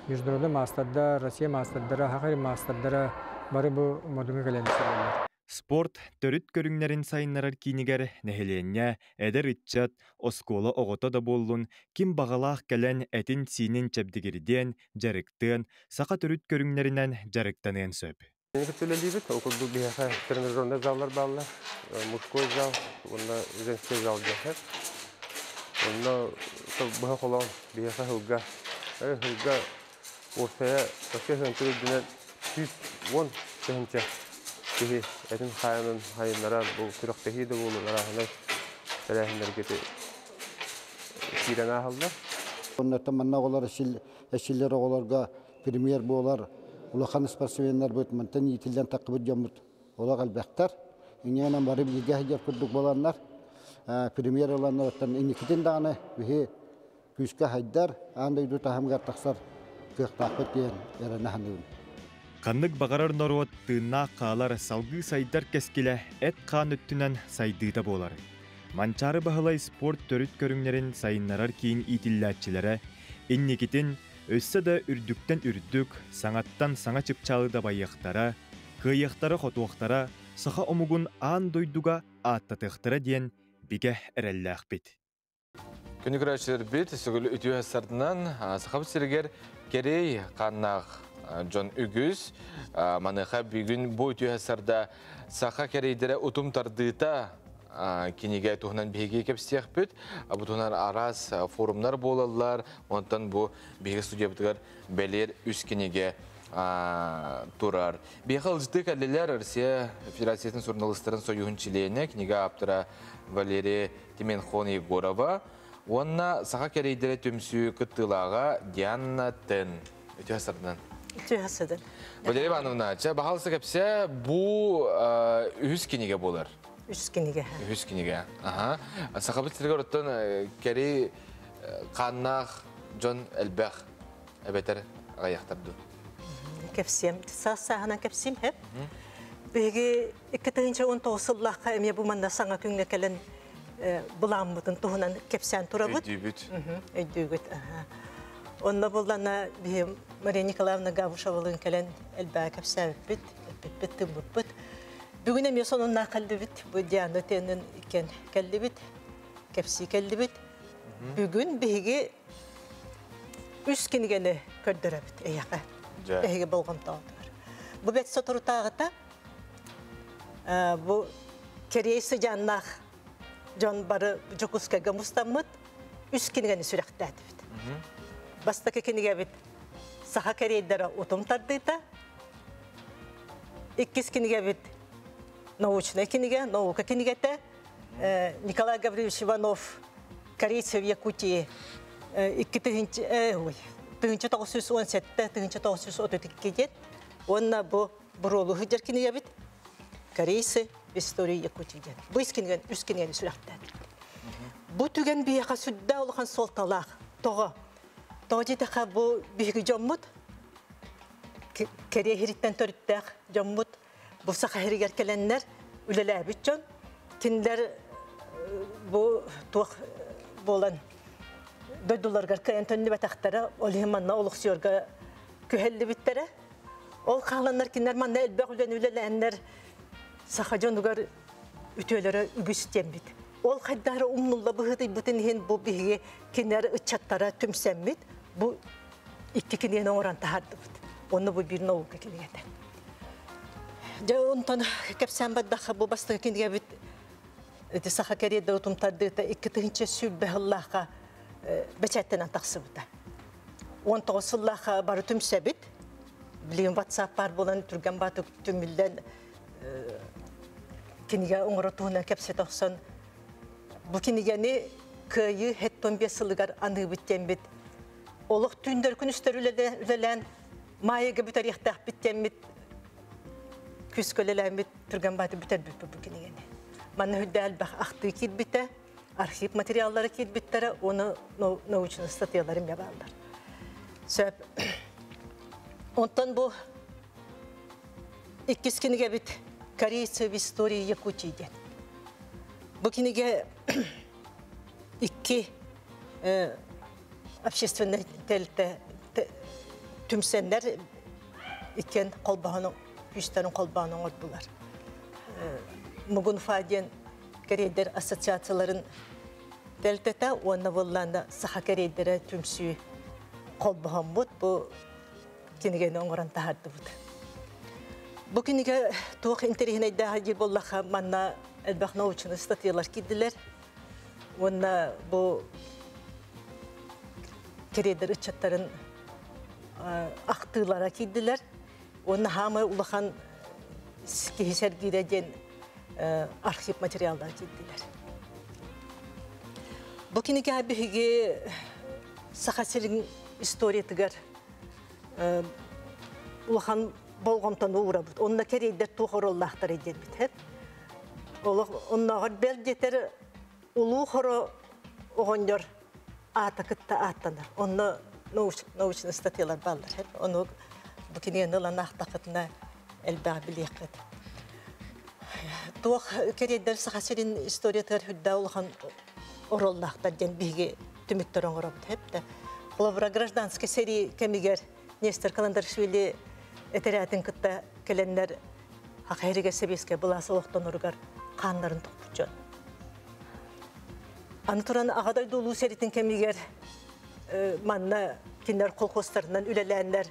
Международный маастардар, Россия маастардара, Хахари маастардара бары бу модуҥҥа кэлэн эрчиллэллэр. Спорт төрүт көрүҥнэрин сайыннарар киинигэр нэһилиэнньэ, эдэр ыччат, оскуола оҕото да буоллун, ким баҕалаах кэлэн этин-сиинин чэбдигирдиэн, дьарыктыан, саха төрүт көрүҥнэринэн дьарыктаныан сөп. Үлэлиибит. Ол курдук биһиэхэ тренажернай заллар бааллар. Мужской зал уонна женский зал диэхэ. Онно быһа холоон биһиэхэ сылга сылга уопсайа Россия сыһыантын үрдүнэн 110 тыһыынча киһи этин хаайанын хайыннаран бу күрэхтэһии да буолун арааһынай тэрээһиннэргэ киирэн ааһаллар. Оннуттан манна оҕолор эсиллэр оҕолорго премьер буолар улахан спортсменнарбыт мантан иитиллэн таххыбыт дьоммут олох элбэхтэр. Инньэнэн бары бииргэ сылдьар курдук буоланнар премьер ыланнарыттан инникитин даҕаны биһи күүскэ хайдар, аан дойду таһымыгар тахсар кыахтаахпыт диэн эрэнэ саныыбын. Ханнык баҕарар норуот тыыннаах хаалар, салгыы сайдар кэскилэ эт-хаан өттүнэн сайдыыта буолар. Манчаары Баһылай спорт төрүт көрүҥнэрин сайыннарар киин иитиллээччилэрэ инникитин өссө да үрдүктэн үрдүк, саҥаттан саҥа чыпчаалы дабайыахтара, кыайыахтара-хотуохтара, саха омугун аан дойдуга ааттатыахтара диэн бигэ эрэллээхпит. Күнү көрөөччүлэрбит сүгүл үтүө сардынан Сахабыт сиригэр кэрэй ханнаах дьон үгүс. Маныаха бүгүн бу үтүө сарда саха кэрейдэрэ утум тардыыта кинигэ туһунан биһиги кэпсиэхпит. Бу туһунан араас форумнар буолаллар. Онтон бу биһиги студиябытыгар бэлиэр үс кинигэ турар. Биһиэхэ ылдьытыы кэллилэр Россия Федерациятын суруналыыстарын союһун чилиэнэ, кинигэ ааптара Валерия Тименхон Егорова уонна саха кэрийдэрэ түмсүү кыттыылааҕа Диана Тен. Үтүө сардан. Үтүө сардан. Валерия Ивановна, чэ, баһалысы кэпсэ, бу үһүс кинигэ буолар. Үс кинигэ. Үһүс кинигэ. Аха. Сахабыт сиригэр оттон кэри хааннаах дьон элбэх эбэтэр аҕыйахтар дуу? Кэпсиэм. Саас-сааһынан кэпсиим, хэп. Биһиги 2019 сыллаахха эмиэ бу манна саҥа күҥҥэ кэлэн былааммытын туһунан кэпсээн турабыт. Өйдүүбүт. Өйдүүгүт. Онно буллана биһи Мария Николаевна Габышевалыын кэлэн элбэҕи кэпсээбиппит, эппиппит, тыыммыппыт. Бүгүн эмиэ сонуннаах кэллибит. Бу Диана Теннин иккен кэллибит, кэпсии кэллибит. Бүгүн биһиги үс кинигэни көрдөрөбүт эйэхэ. Эһиги болҕомтоҕутугар. Бу бэт соторутааҕыта бу кэриэй сыдьааннаах дьон бары Дьокуускайга мустаммыт үс кинигэни сүрэхтээтибит. Бастакы кинигэбит Саха кэриэйдэрэ утум тардыыта. Иккис кинигэбит научнай кинигэ, наука кинигэтэ. Николай Гаврилович Иванов «Корейцы в Якутии» 1917-1932 диэн. Уонна бу буруолу сылдьар кинигэбит «Корейцы в истории Якутии» диэн. Бу үс кинигэни, үс кинигэни сүрэхтээтим. Бу түгэн биһиэхэ сүрдээх улахан суолталаах. Тоҕо? Тоҕо диэтэххэ бу биһиги дьоммут кэриэ иһириттэн төрүттээх дьоммут бу саха сиригэр кэлэннэр үлэлээбит дьон кинилэр бу туох буолан дойдуларыгар кыайан төннүбэтэхтэрэ, ол иһин манна олохсуйарга күһэллибиттэрэ. Ол хааланнар кинилэр манна элбэх үлэни үлэлээннэр саха дьонугар үтүөлэрэ үгүс диэммит. Ол хайдах эрэ умнулла быһыытыйбытын иһин бу биһиги кинилэр ыччаттара түмсэммит, бу икки кинигэни оҥорон таһаардыбыт. Онно бу биир наука кинигэтэ. Дьэ, онтон кэпсээн бардахха, бу бастакы кинигэбит ити саха кэриэдэ утум тардыыта 2020 сыллаахха бэчээттэнэн тахсыбыта. 19 сыллаахха бары түмсэбит. Билигин WhatsApp баар буолан түргэн баатык түмүллэн кинигэ оҥоро туһунан кэпсэтэ охсон бу кинигэни Кыайыы 75 сылыгар аныыбыт диэммит олох түүннэр күнүстэр үлэлээн Маайыга бүтэриэхтээхпит диэммит күүскэ үлэлээммит түргэн бааты бүтэрбиппит бу кинигэни. Манна үрдэ элбэх ахтыы киирбитэ, архив материаллара киирбиттэрэ, уонна научный статьялар эмиэ бааллар. Сөп. Онтон бу иккис кинигэбит «Корейцы в истории Якутии» диэн. Бу кинигэ икки общественнай тэрилтэ түмсэннэр иккиэн холбоһон күүстэрин холбоон оҥордулар. Мугунфа диэн кэриэйдэр ассоциацияларын тэрилтэтэ уонна буоллаана саха кэриэйдэрэ түмсүү холбоһоммут бу кинигэни оҥорон таһаардыбыт. Бу кинигэ туох интэриэһинэйдээх диир буоллахха, манна элбэх научный статьялар киирдилэр. Уонна бу кэриэйдэр ыччаттарын ахтыылара киирдилэр. Уонна хаамай улахан киһи сэргиирэ диэн архив материаллара киирдилэр. Бу кинигэ биһиги Саха сирин историятыгар улахан болҕомтону уурабыт. Онно кэриэйдэр туох оруоллаахтарый диэбит. Оннооҕор бэл диэтэр улуу хоро оҕонньор аата кытта ааттанар. Онно научный статьялар бааллар. Ону бу кинигэни ылан аахтаххытына элбэҕи билиэххит. Туох кэриэйдэр Саха сирин историятыгар үрдэ улахан оруоллаахтар диэн биһиги түмүктэр оҥоробут. Хэптэ. Холобура, гражданскай сэрии кэмигэр Нестор Каландаришвили этэрээтин кытта кэлэннэр Хахаһиригэ сэбиэскэй былаас олохтоноругар хааннарын тохпут дьон. Аны туран Аҕа дойду улуу сэриитин кэмигэр манна кинилэр колхозтарынан үлэлээннэр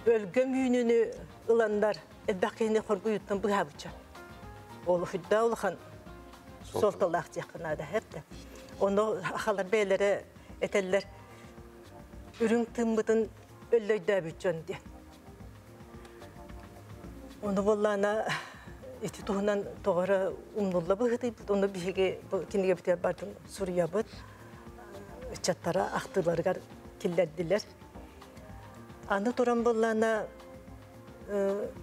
өлгөм үүнүүнү ыланнар элбэх киһини хоргуйууттан быыһаабыт дьон. Ол үрдэ улахан суолталаах диэххэ наада эптэ. Ону ахалар бэйэлэрэ этэллэр үрүҥ тыыммытын өллөйдөөбүт дьон диэн. Ону буоллаана ити туһунан тоҕо эрэ умнулла быһыытыйбыт. Ону биһиги бу кинигэбитигэр бардын суруйабыт. Ыччаттара ахтыыларыгар киллэрдилэр. Аны туран буоллаана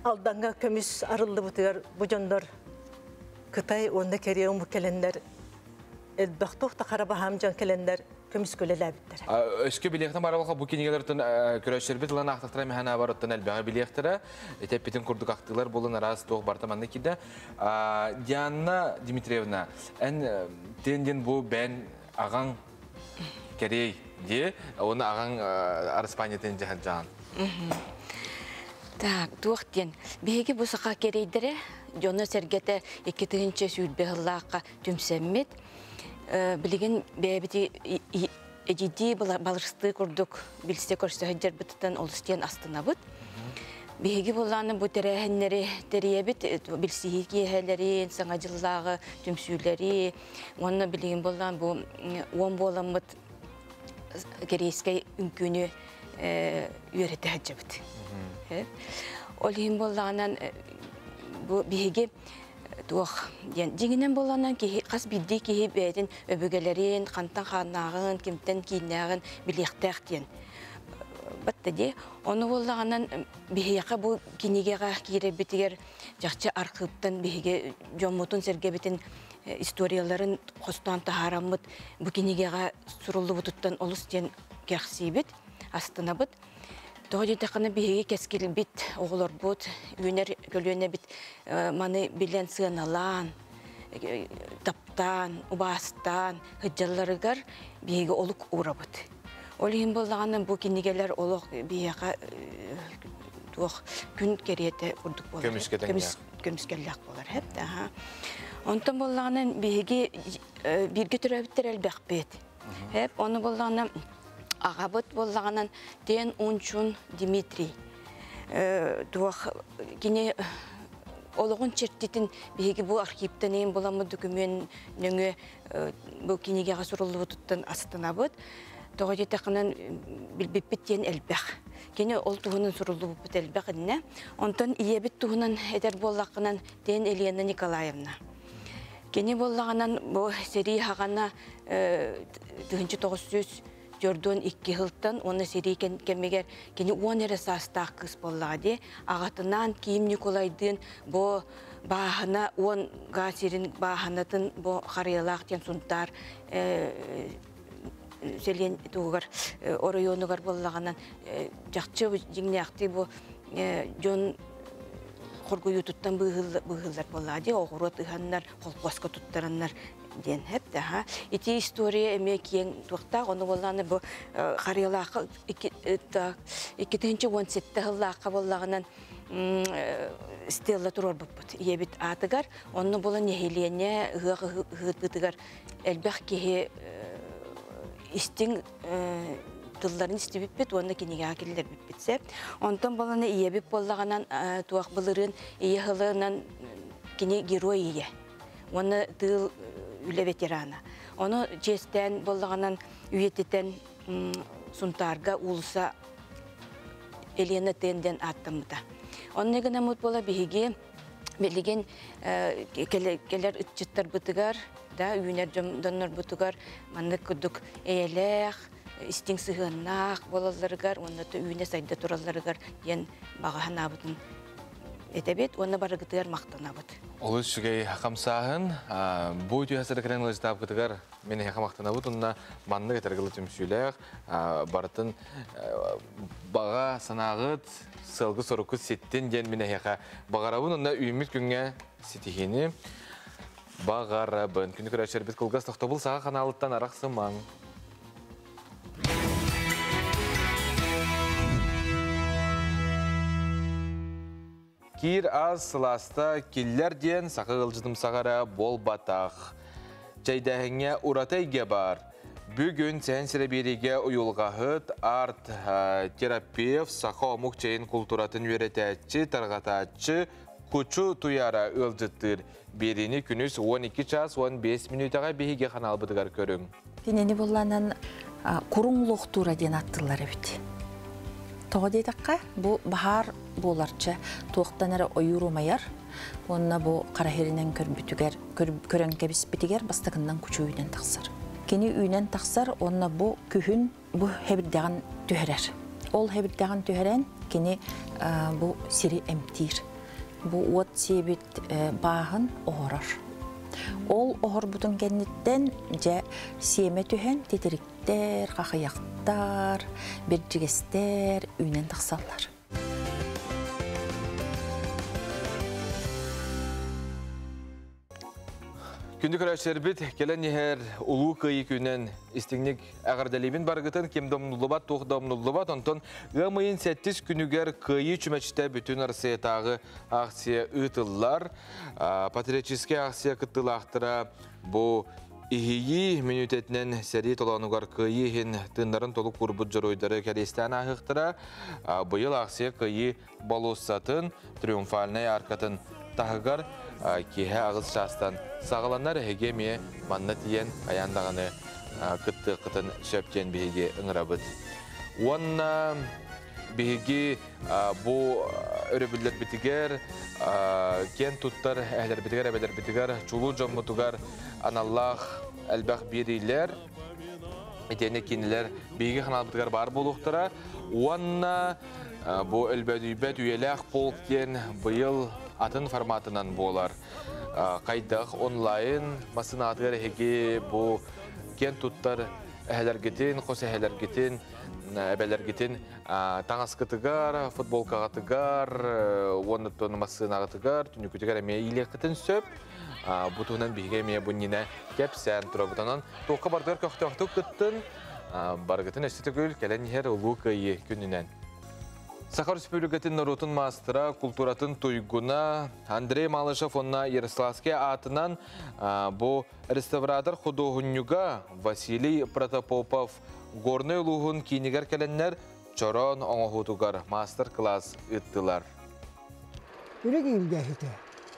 Алдаҥҥа көмүс арыллыбытыгар бу дьоннор Кытай уонна Корея омук кэлэннэр элбэх туох да хара баһаам дьон кэлэннэр көмүскэ үлэлээбиттэрэ. Өскө билиэхтэн баралха бу кинигэлэртэн көрөөччүлэрбит ылан аахтахтара мэһэн абарыттан элбэҕи билиэхтэрэ. Этэппитин курдук ахтыылар буолан араас туох барыта манна киирдэ. Диана Дмитриевна, эн тен диэн бу бэн аҕаҥ кэрей дии, оны аҕаҥ Араспаанньатын дьаһалдьаҕан. Так, туох диэн. Биһиги бу саха кэриэйдэрэ дьоно-сэргэтэ 2020 сыллаахха түмсэммит. Билигин бэйэбити эдьидии балырстыы курдук билсэ көрсө сылдьарбытыттан олус диэн астынабыт. Биһиги буоллааны бу тэрээһиннэри тэрийэбит, билсиһии киэһэлэрин, саҥа дьыллааҕы түмсүүлэри уонна билигин буоллаан бу уон буоламмыт кэриэскэй үҥкүүнү үөрэтэ сылдьабыт. Ол иһин буоллаҕынан бу биһиги туох диэн дьиҥинэн буоллаҕынан киһи хас биирдии киһи бэйэтин өбүгэлэрин хантан хааннааҕын кимтэн кииннээҕин билиэхтээх диэн батта дии ону буоллаҕынан биһиэхэ бу кинигэҕэ киирэрбитигэр чахчы архыыптан биһиги дьоммутун сэргэбитин историяларын хостоон таһаараммыт бу кинигэҕэ суруллубутуттан олус диэн кэхсиибит астынабыт Тоҕо диэтэххинэ биһиги кэскилбит, оҕолорбут, үүнэр көлүөнэбит маны билэн сыаналаан, таптаан, убаастаан сылдьалларыгар биһиги олук уурабыт. Ол иһин буоллаҕына бу кинигэлэр олох биһиэхэ туох күн кэриэтэ курдук буолар. Көмүскэллээх буолар. Онтон буоллаҕына биһиги бииргэ төрөөбүттэр элбэхпит. Хеп, оны буоллаҕына аҕабыт буоллаҕынан Тен Унчун Дмитрий туох кини олоҕун чертитин биһиги бу архивтан эйин буламмыт документ нөҥүө бу кинигэҕэ суруллубутуттан астынабыт. Тоҕо диэтэххинэн билбиппит диэн элбэх. Кини ол туһунан суруллубуппут элбэх иннэ. Онтон ийэбит туһунан этэр буоллаххынан Тен Елена Николаевна. Кини буоллаҕынан бу сэрии хаҕана 1942 сылтан уонна сэрии кэмигэр кини 10 эрэ саастаах кыыс буоллаҕа дии. Аҕатынаан Киим Ньукулайдыын бу бааһына 10 гаа сирин бааһынатын бу Харыйалаах диэн Сунтаар сэлиэн туһугар оройуонугар буоллаҕынан чахчы дьиҥнээхтии бу дьон хоргуйуутуттан быыһыыллар буоллаҕа дии, оҕуруот ыһаннар, холкуоска туттараннар диэн хэп да. Ити история эмиэ киэҥ туохтаах, ону буоллаҕына бу Харыйалаахха 2017 сыллаахха буоллаҕынан стелла туруорбуппут ийэбит аатыгар, онно буолан нэһилиэнньэ ыһыах ыһыырбытыгар элбэх киһи истиҥ тылларын истибиппит уонна кинигэҕэ киллэрбиппит сеп. Онтон буолана ийэбит буоллаҕынан туох былырыын ийэ сылынан кини герой ийэ уонна тыыл үлэ ветерана. Ону чиэстээн буоллаҕынан үйэтитэн Сунтаарга уулусса Елена Тен диэн ааттаммыта. Онно гынаммыт буола биһиги билигин кэлэр ыччыттарбытыгар да үүнэр дьоннорбутугар маннык курдук эйэлээх, истиҥ сыһыаннаах буолалларыгар уонна үүнэ сайда туралларыгар диэн баҕа санаабытын этэбит уонна барыгытыгар махтанабыт. Олус үчүгэй хамсааһын. Бу үтүө сырыкырын ылыстаапкытыгар мен эһиэхэ махтанабыт уонна маннык этэргылы түмсүүлээх барытын баҕа санааҕыт сыалгы соруккут ситтин диэн мин эһиэхэ баҕарабын уонна үүммүт күҥҥэ ситиһиини баҕарабын. Күнү көрөөччүлэрбит кылгас тохтобул саха ханаалыттан арахсымаҥ. Киир ас сылааста киллэр диэн саха ыалдьытымсаҕара буолбатах. Чэйдээһиҥҥэ ураты эйгэ баар. Бүгүн Сэһэн Сирэбиэригэ уйулҕаһыт, арт терапевт, саха омук чэйин култууратын үөрэтээччи, тарҕатааччы Кучу Туйаара ыалдьыттыыр. Биэриини күнүс 12 час 15 мүнүүтэҕэ биһиги ханаалбытыгар көрүҥ. Кинини булланан куруҥ луохтуура диэн аттылар эбит. Тоҕо диэтэххэ, бу баһаар буоларча туохтан эрэ ойуур умайар уонна бу хара иһиринэн көрбүтүгэр, көрөн кэбиспитигэр бастакыннан кучу үүнэн тахсар. Кини үүнэн тахсар уонна бу күһүн бу хэбирдэҕин түһэрэр. Ол хэбирдэҕин түһэрэн кини бу сири эмтиир. Бу уот сиэбит бааһын оһорор. Ол оһорбутун кэнниттэн дьэ сиэмэ түһэн титириктэр, хахыйахтар, бирдьигэстэр үүнэн тахсаллар. Күндү көрөөччүлэрбит, кэлэн иһэр Улуу Кыайыы күнүнэн истиҥник эҕэрдэлиибин барыгытын, ким да умнуллубат, туох да умнуллубат. Онтон ыам ыйын сэттис күнүгэр Кыайыы чүмэчитэ бүтүн Арассыыйатааҕы акция ыытыллар. Патриотическай акция кыттыылаахтара бу иһийии мүнүүтэтинэн сэрии толоонугар Кыайыы иһин тыыннарын толук уурбут дьоруойдары кэриэстээн ааһыахтара. Быйыл акция Кыайыы болуоссатын триумфальнай аркатын таһыгар киэһэ аҕыс чаастан саҕаланар. Эһиги эмиэ манна тиийэн хайаан даҕаны кыттыаххытын сөп диэн биһиги ыҥырабыт. Уонна биһиги бу өрөбүллэрбитигэр киэн туттар эһэлэрбитигэр, эбэлэрбитигэр, чулуу дьоммутугар аналлаах элбэх биэриилэр итиэннэ кинилэр биһиги ханаалбытыгар баар буолуохтара. Уонна бу өлбөөдүйбэт үйэлээх полк диэн быйыл атын форматынан буолар. Хайдах онлайн массыынаҕытыгар эһиги бу киэн туттар эһэлэргитин, хос эһэлэргитин, эбэлэргитин таҥаскытыгар, футболкаҕытыгар, уонна массыынаҕытыгар, түннүккүтүгэр эмиэ иилиэххитин сөп. Бу туһунан биһиги эмиэ бу иннинэ кэпсээн турабыт. Онон туохха барытыгар көхтөөхтүк кыттын, барыгытын өссө төгүл кэлэн иһэр Улуу Кыайыы күнүнэн. Саха Республикатын норуотун маастара, култууратын туйгуна Андрей Малышев уонна Ярославский аатынан бу реставратор худуоһунньуга Василий Протопопов Горнай улууһун киинигэр кэлэннэр чороон оҥоһуутугар маастар-кылаас ыыттылар. Үрүҥ иилгээһитэ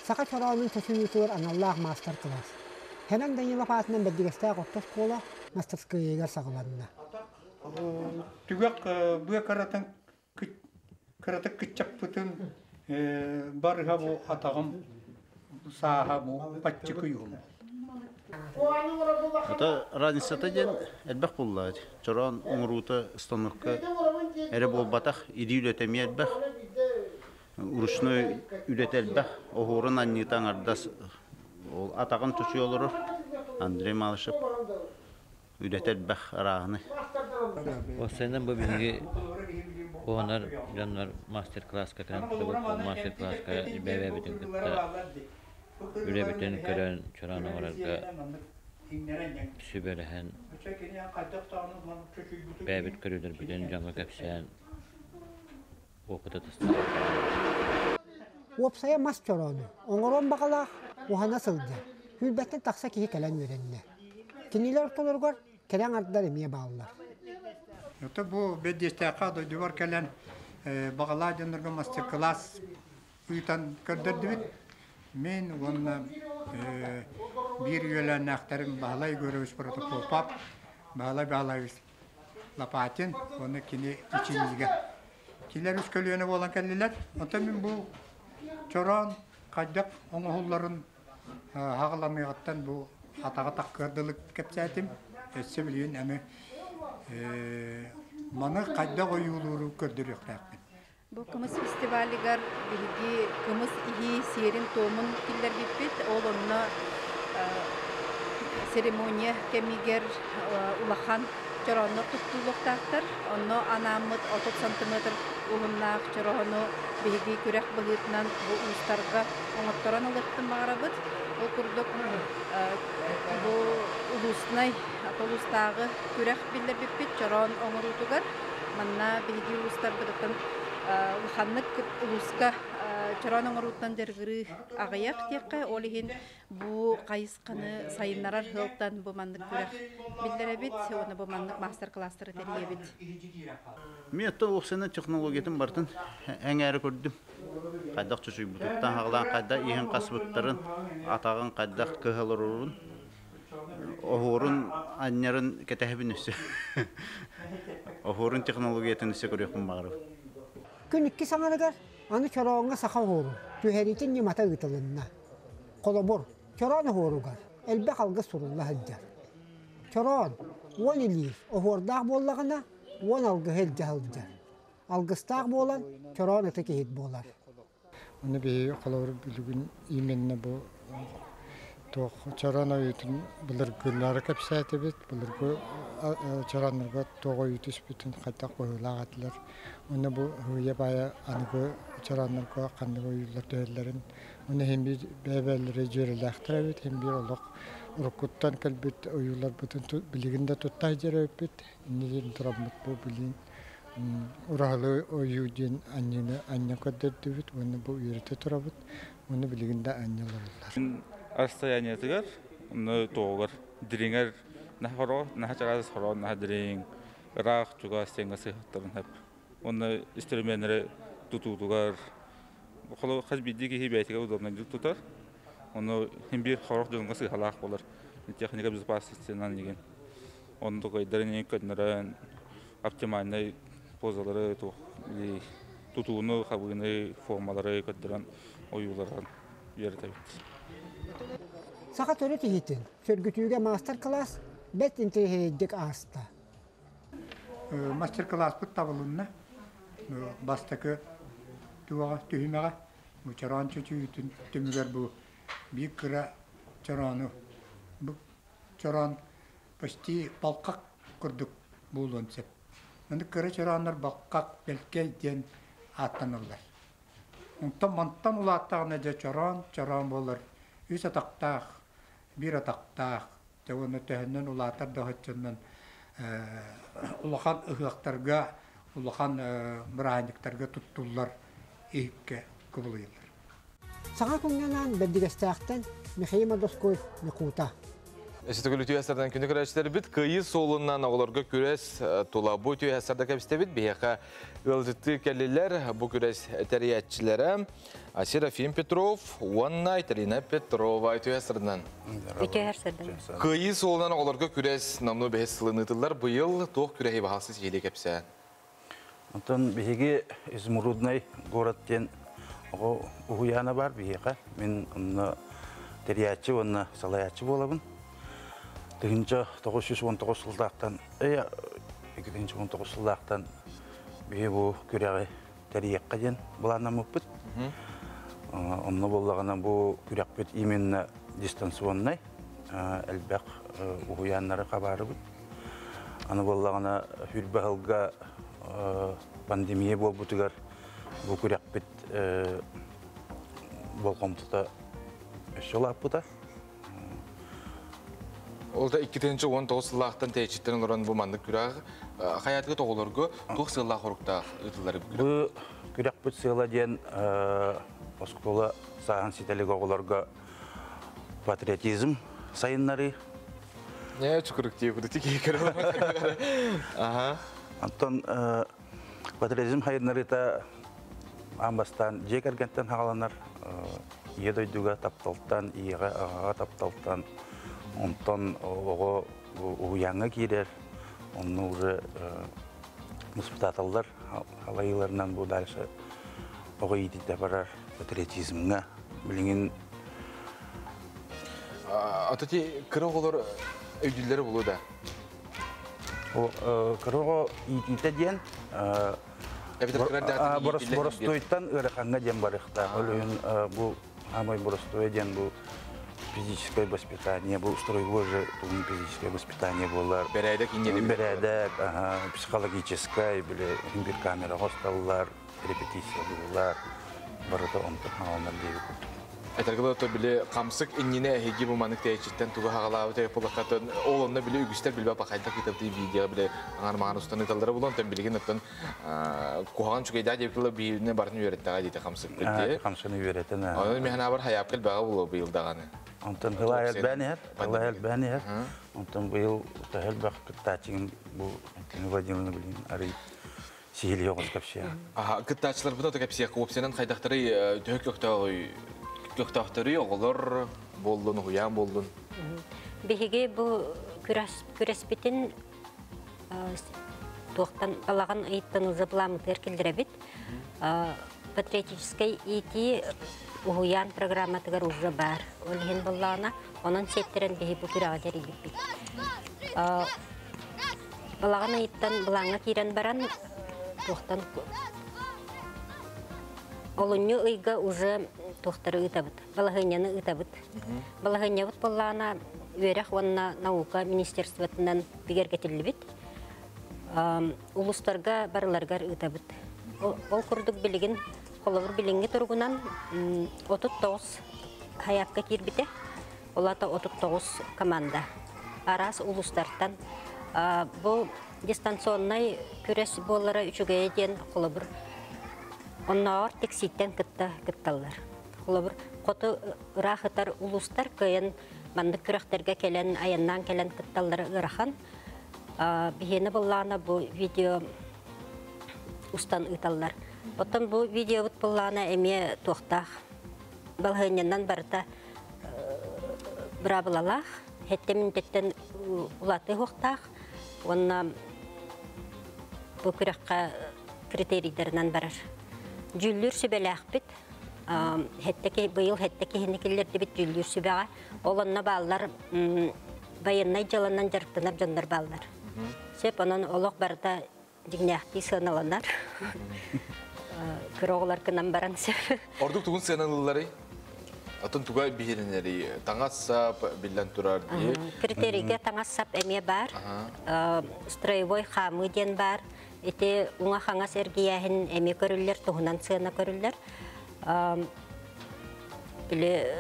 саха чороонун чочуйуутугар аналлаах маастар-кылаас. Хэнэн Данилов аатынан Бэрдигэстээх орто оскуола мастарскыайыгар саҕаланна. Түгэх быа кыратын кыратык кыччаппытын барыһа бу атаҕым сааһа бу баччыкый уһун. Ата разницата диэн элбэх буолла. Чороон оҥоруута станокка эрэ буолбатах, илии үлэтэ эмиэ элбэх. Ручной үлэтэ элбэх. Оһуорун анньыыта аҥардас ол атаҕын чочуйа олорор Андрей Малышев үлэтэ элбэх арааһынай. Уопсайынан бу биһиги уонар дьоннор мастер-класска кэлэн мастер-класска бэйэбитин кытта үлэбитин көрөн чороон оҥорорго сүбэлэһэн бэйэбит көрүүлэрбитин дьоҥҥо кэпсээн опыт атастаһан Уопсайа мас чороону оҥоруон баҕалаах уһана сылдьар, сүүрбэттэн тахса киһи кэлэн үөрэннэ. Кинилэр ортолоругар кэрэ аҥардар эмиэ бааллар. Это бу бэдиэстээххэ дойдубар кэлэн баҕалаах дьоннорго мастер-класс ыытан көрдөрдүбүт. Мин уонна биир үөлээннээхтэрим Баһылай Егорович Протопопов, Баһылай Баһылаевич Лопатин уонна кини ученига. Кинилэр үс көлүөнэ буолан кэллилэр. Онтон мин бу чороон хайдах оҥоһулларын хаҕаламыаҕыттан бу атаҕа таккыар дылы кэпсээтим. Өссө билигин эми маны хайдах ойуулууру көрдөрүөхтээхпин. Бу кымыс фестивалыгар биһиги кымыс иһии сиэрин-туомун киллэрбиппит. Ол онно церемония кэмигэр улахан чорооннор туттуллуохтаахтар. Онно анааммыт 30 сантиметр уһуннаах чороону биһиги күрэх быһыытынан бу уустарга оҥотторон ылыахтын баҕарабыт. Ол курдук бу улууснай улуустааҕы күрэх биллэрбиппит чороон оҥоруутугар. Манна биһиги улуустарбытыттан улаханнык улууска чороон оҥорууттан дьарыгырыы аҕыйах диэххэ, ол иһин бу хайысханы сайыннарар сыалтан бу маннык күрэх биллэрэбит уонна бу маннык маастар-кылаастары тэрийэбит. Мен оттон уопсайынан технологиятын барытын эҥээри көрдүм. Хайдах чочуйбутуттан хаҕалаан хайдах иһин хасбыттарын, атаҕын хайдах кыһаларырын, оһуорун анньарын кэтэһэбин өссө. Оһуорун технологиятын өссө көрүөхпүн баҕарабын. Күн иккис аҥарыгар аны чорооҥҥо саха оһуорун түһэриитин ньымата ыытылынна. Холобур, чороон оһуоругар элбэх алгыс сурулла сылдьар. Чороон уон илии оһуордаах буоллаҕына, уон алгыһы илдьэ сылдьар. Алгыстаах буолан, чороон ытык иһит буолар. Ону биһиги холобур билигин именно бу туох чороон ойуутун былыргылары кэпсээтибит, былыргы чорооннорго туох ойуу түспүтүн хайдах быһыылаах этилэр. Уонна бу һыйа баайа аныгы чорооннорго ханнык ойуулар түһэллэрин Оны иһин биир бэйэ-бэйэлэрэ дьүөрэлээхтэр эбит, иһин биир олох уруккуттан кэлбит ойууларбытын билигин да тутта сылдьар эбиппит. Инньэ диэн тураммыт бу билигин ураһылыы ойуу диэн анньыыны анньан көрдөрдүбүт уонна бу үөрэтэ турабыт уонна билигин да анньа олороллор. Расстояниетыгар, онно туоҕугар дириҥэр наһа хоро, наһа чараас хоро, наһа дириҥ, ыраах чугас тэҥҥэ сыһыттарын сөп. Уонна инструменнары тутуутугар хас биирдии киһи бэйэтигэр удобнайдык тутар. Ону син биир хорох дьоҥҥо сыыһалаах буолар. Техника безопасностынан игин. Оннук ыйдарын көннөрөн оптимальнай позалары тутууну, хабыыны, формалары көрдөрөн ойууларын үөрэтэбит. Саха төрүт иһитин сөргүтүүгэ маастар-кылаас бэрт интэриэһинэйдик ааста. Мастер-класспыт табылынна. Бастакы туоҕа түһүмэҕэ бу чороон чөчүүтүн түмүгэр бу биир кыра чороону бу чороон почти балкак курдук буолуон сөп. Аны кыра чорооннор балкак, бэлкэй диэн ааттаналлар. Онтон мантан улааттаҕына дьэ чороон, чороон буолар. Үс атахтаах, биир атахтаах, дьэ уонна төһөннөн улаатар да оччоннон улахан ыһыахтарга, улахан бырааһынньыктарга туттуллар иһиккэ кубулуйаллар. Саҥа күҥҥэ анаан Бэрдигэстээхтэн Михаил Мордовской Якута. Өсөтөгүл үтүө сардан күнү көрөөччүлэрбит кыайыы суолунан оҕолорго күрэс тула бу үтүө сарда кэбистэбит биһиэхэ ыалдьыттыы кэллилэр бу күрэс тэрийээччилэрэ Серафим Петров уонна Айталина Петрова үтүө сардан. Үтүө сардан. Кыайыы суолунан оҕолорго күрэс номнуо бэһис сылын ыытыллар быйыл туох күрэһи баһалсы сиһилии кэпсээн. Онтон биһиги Изумрудный город диэн оҕо уһуйаана бар биһиэхэ. Мин онно тэрийээччи уонна салайааччы буолабын. 1919 сыллаахтан, 2019 сыллаахтан биһи бу күрэҕи тэрийиэххэ диэн былааннаммыппыт. Онно буоллаҕына бу күрэхпит именно дистанционнай, элбэх уһуйааннары хабаарыбыт. Аны буоллаҕына хүрбэ сылга пандемия буолбутугар бу күрэхпит болҕомтото өссө улааппыта. Ол да 2019 сыллаахтан тэйиччиттэн олорон бу маннык күрэх хайаатыгыт оҕолорго туох сыаллаах оруктаах ыытыллар Бу күрэхпит сыала диэн оскуола сааһын ситэлик оҕолорго патриотизм сайыннарыы. Не чукурук тиэ кудути Ага. Антон патриотизм сайыннарыыта аан бастаан дьиэ кэргэнтэн хааланар ийэ дойдуга тапталтан, ийэҕэ аҕаҕа тапталтан, онтон оҕо уһуйааҥҥа киирэр, онно уже воспитателлар халайыыларынан бу дальше оҕо иититэ барар патриотизмҥа билигин Ата ти кыра оҕолор өйдүүллэрэ буолуо да? Кыра оҕо иитиитэ диэн боростуойтан ыарахаҥҥа диэн барыахтаах. Ол иһин бу самый боростуой диэн бу физическое воспитание, бу строевое же физическое воспитание буолар. Бэрээдэк инньэ Бэрээдэк, психологическай, били бир камера хосталлар, репетиция булар, барыта онтон хааланар диэби курдук. Этэргэ то били хамсык иннинэ эһиги бу маннык тэйиччиттэн тугу хагалаабыт эпулакатын ол онно били үгүстэр билбэ пахайда кытапты видео били аңар маан устан ыталлара булан тэн билигин оттон куһаҕан чугайда диэбитила биирне барын үөрэттаҕа диите хамсык бити. Хамсыны үөрэтэн. Онон механабар хаяп кел баҕа булу быйыл даҕаны. Онтон хылай элбээн хылай элбээн иһэр. Онтон быйыл төһөл бах кыттааччыгын бу Антонина Владимировна билин арый сиһили оҕус кэпсиэ. Аха, кыттааччылар бута кэпсиэ куопсенан хайдахтары төһө көктөөхтөрүй оҕолор боллун, уһуйаан боллун. Биһиги бу күрэспитин туохтан балаҕан ыйыттан уже былаамытыгар киллэрэбит. Патриотическай иитии уһуйаан программатыгар уже бар. Ол иһин боллаана, онон сеттерен биһи бу күрэҕи тэрийбиппит. Балаҕан ыйыттан былааҥҥа киирэн баран туохтан олунньу ыйга уже туохтары ыытабыт, балаһыанньаны ыытабыт. Балаһыанньабыт боллаана үөрэх уонна наука министерствотынан бигэргэтиллибит. Улустарга барыларгар ыытабыт. Ол курдук билигин холобур билиҥҥи туругунан 39 хаякка киирбите. Олата 39 команда. Арас улустартан бу дистанционнай күрэс буоллара үчүгэйэ диэн холобур оннооҕор тиксииттэн кытта кытталлар. Холобур хоту ыраахытар улустар кыайан маннык күрэхтэргэ кэлэн аяннаан кэлэн кытталлара ыарахан. Биһиэнэ буллаана бу видео устан ыыталлар. Оттон бу видеобут буллаана эмиэ туохтаах балаһыанньанан барыта бырабылалаах, хеттеминтеттен улаты хуохтаах, уонна бу күрэххэ критерийдеринэн барар. Дьүүллүүр сүбэлээхпит, хеттеки быйыл хеттеки хинникиллердибит дьүүллүүр сүбэҕэ. Ол онно бааллар военнай дьаланан дьарыктанар дьоннор бааллар. Сөп онон олох барыта дьиҥнээхтии сыаналанар. Кыра кынан баран сөп. Ордук тугун сыаналыылларый? Атын туга биһиринери таҥас сап биллэн турар дии. Критерийгэ таҥас сап эмиэ бар. Строевой хаамыы диэн бар. Ити уҥа хаҥас эргийээһин эмиэ көрүллэр, туһунан сыана көрүллэр. Били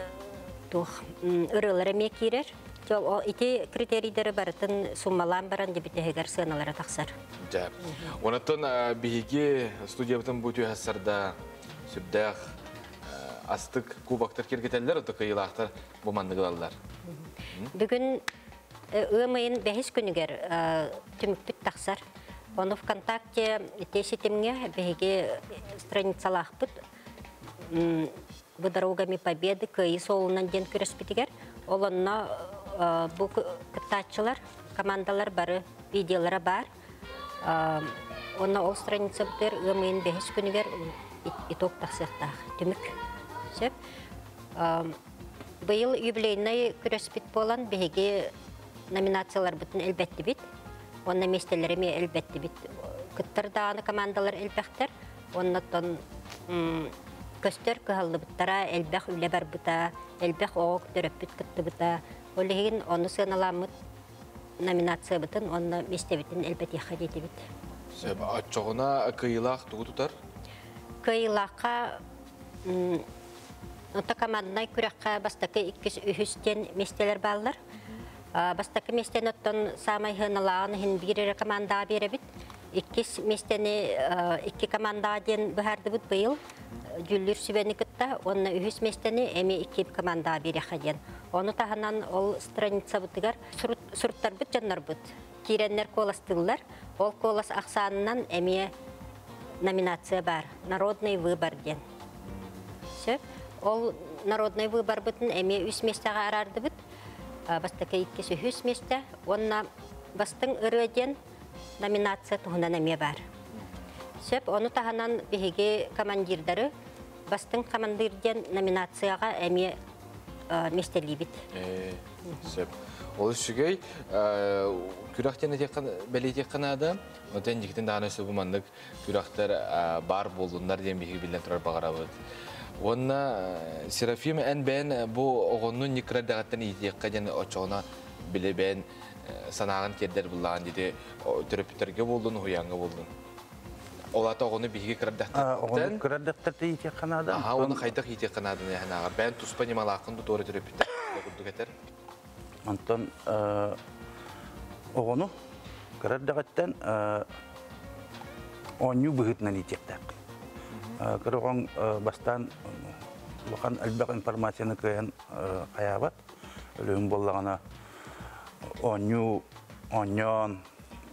Туох ырыалар эмиэ киирэр. Ити критерийдери барытын суммалаан баран дебитеһигэр сыаналара тахсар. Дьэ. Онтон биһиги студиябытын бу түһэссарда сүрдээх астык кубоктар киргетеллер, ото кыйылаахтар бу манныгылаллар. Бүгүн ыам ыйын бэһис күнүгэр түмүкпүт тахсар. Ону ВКонтакте ити ситимҥэ биһиги страницалаахпыт «Вы дорогами победы» кыайыы суолунан диэн күрэспитигэр. Ол онно бу кыттааччылар, командалар бары видеолара баар. Онно ол страницабытыгар ыам ыйын бэһис күнүгэр итог тахсыахтаах түмүк. Сөп. Быйыл юбилейнай күрэспит буолан биһиги номинацияларбытын элбэттибит. Уонна миэстэлэри эмиэ элбэттибит. Кыттар даҕаны командалар элбэхтэр. Оннотон көстөр кыһаллыбыттара, элбэх үлэ барбыта, элбэх оҕо төрөппүт кыттыбыта. Ол иһин ону сыаналаммыт номинациябытын уонна миэстэбитин элбэтиэххэ диэтибит. Сөп. Оччоҕуна кыайыылаах тугу тутар? Кыайыылаахха Онто команднай күрэххэ бастакы, иккис, үһүс диэн миэстэлэр бааллар. Бастакы миэстэни оттон саамай сыаналааҕын иһин биир эрэ командаҕа биэрэбит. Иккис миэстэни икки командаҕа диэн быһаардыбыт быйыл дьүүллүүр сүбэни кытта уонна үһүс миэстэни эмиэ икки командаҕа биэриэххэ диэн. Ону таһынан ол страницабытыгар суруттарбыт дьоннорбут киирэннэр куоластыыллар. Ол куолас ахсаанынан эмиэ номинация баар. Народный выбор диэн. Сөп. Ол народный выборбытын эмиэ үс миэстэҕэ араардыбыт. Бастакы, иккис, үһүс миэстэ. Уонна бастыҥ ырыа диэн номинация туһунан эмиэ баар. Сөп. Ону таһынан биһиги командирдары бастыҥ командир диэн номинацияҕа эмиэ миэстэлиибит. Сөп. Ол үчүгэй. Күрэх диэн бэлиэтиэххэ наада. Онтон дьиктин даҕаны өссө бу маннык күрэхтэр баар буоллуннар диэн биһиги биллэн турар баҕарабыт. Уонна Серафим эн бэйэн бу оҕонну ньыккыра эрдэҕиттэн иитиэххэ диэн оччоҕуна били бэйэн санааҕын тиэрдэр буллаҕын диэти төрөппүттэргэ буоллун, уһуйааҥҥа буоллун. Ол аата оҕону биһиги кыра эрдэхтэртэн Оҕону кыра эрдэхтэртэн иитиэххэ наада. Аха, оны хайдах иитиэххэ нааданы эһэн ааҕар. Бэйэн туспа ньымалааххын туора төрөппүттэр курдук этэр. Онтон оҕону кыра эрдэҕиттэн оонньуу быһыытынан иитиэхтээх. Кыра оҕоҥ бастаан улахан элбэх информацияны кыайан хайаабат. Өлүһүн буоллаҕына оонньуу оонньоон,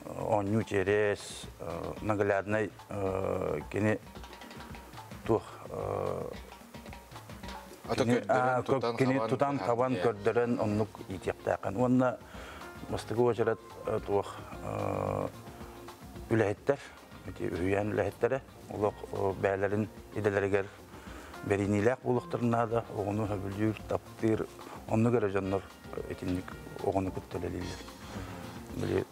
оонньуу через нагляднай кини туох кини тутан хабан көрдөрөн оннук иитиэхтээххин. Уонна бастакы уочарат туох үлэһиттэр, ити үһүйээн үлэһиттэрэ олох бэйэлэрин идэлэригэр бэриниилээх буолуохтарын наада, оҕону сөбүлүүр, таптыыр, оннук эрэ дьоннор итинник оҕону кытта үлэлииллэр. Били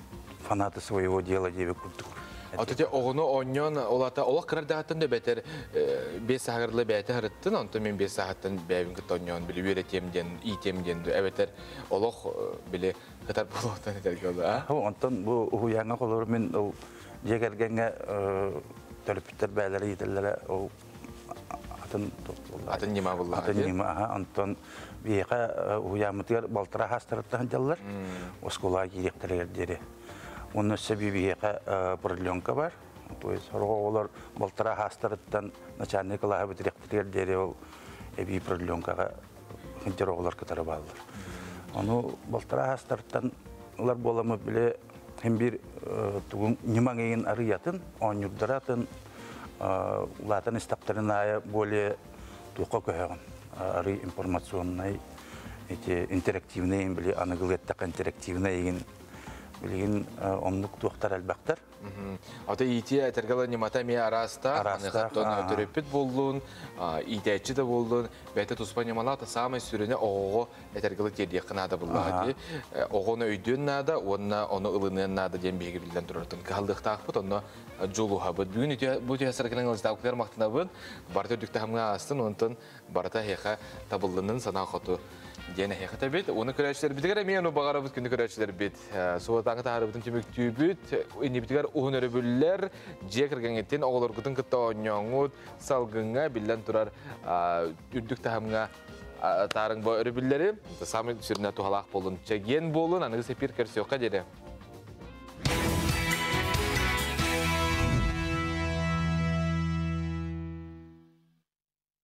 фанаты своего дела диэбит курдук. Ото те оҕону оонньоон олата олох кырардааттан да бэтэр бес саһагарлы бэйэтэ харыттын, онтон мен бес саһаттан бэйэбин кытта оонньоон били үөрэтиэм диэн, иитиэм диэн эбэтэр олох били кытар буолуохтан этэргэ олу, а? Онтон бу уһуйааҥҥа холобур мин ол дьиэ кэргэҥҥэ төрөппүттэр бэйэлэрэ иитэллэрэ ол атын атын ньыма буллаҕа. Атын ньыма, аха. Онтон биһиэхэ уһуйааммытыгар балтараа хаастарыттан сылдьаллар. Оскуолаҕа киириэхтэригэр диэри. Онно өссө биһиэхэ продленка бар. То есть сорох оҕолор балтараа хаастарыттан начальный кылааһы бүтүрүөхтэригэр диэри ол эбии продленкаҕа сылдьар оҕолор кытары бааллар. Ону балтараа хаастарыттан ылар буоламмыт били хим биир тугун ньымаҥ иин арыйатын, оонньуурдара атын улаатан истэхтэрин аайы более туохха көһөҕүн арый информационнай эти интерактивный били аныгылыы эттэххэ интерактивный игин билигин оннук туохтар элбэхтэр. Ата иитии этэргэ ньымата эмиэ араастаах. Араастаах. Төрөппүт буоллун, иитээччи да буоллун, бэйэтэ туспа ньымалаах, саамай сүрүнэ оҕоҕо этэргэлы тиэрдиэххэ наада буллаҕа дии. Оҕону өйдүөн наада уонна ону ылыныан наада диэн биһиги биллэн турартан кыһаллыахтаахпыт, онно дьулуһабыт. Бүгүн бу түһэ сарыкынан ылыстаабытыгар махтанабын. Барыта үрдүк таһымҥа аастын, онтон барыта эһиэхэ табыллынын санаа хоту диэн эһиэхэ тэбит. Уну көрөөччүлэрбитигэр эмиэ ону баҕарабыт күнү көрөөччүлэрбит. Суотааҥы таһаарыбытын түмүктүүбүт. Иннибитигэр уһун өрөбүллэр, дьиэ кэргэҥҥитин, оҕолоргутун кытта оонньооҥҥут, салгыҥҥа биллэн турар үрдүк таһымҥа Таарыҥ бу өрөбүллэри, самый сүрүнэ туһалаах буолун, чэгиэн буолун, аныгы сепир көрсүөххэ диэри.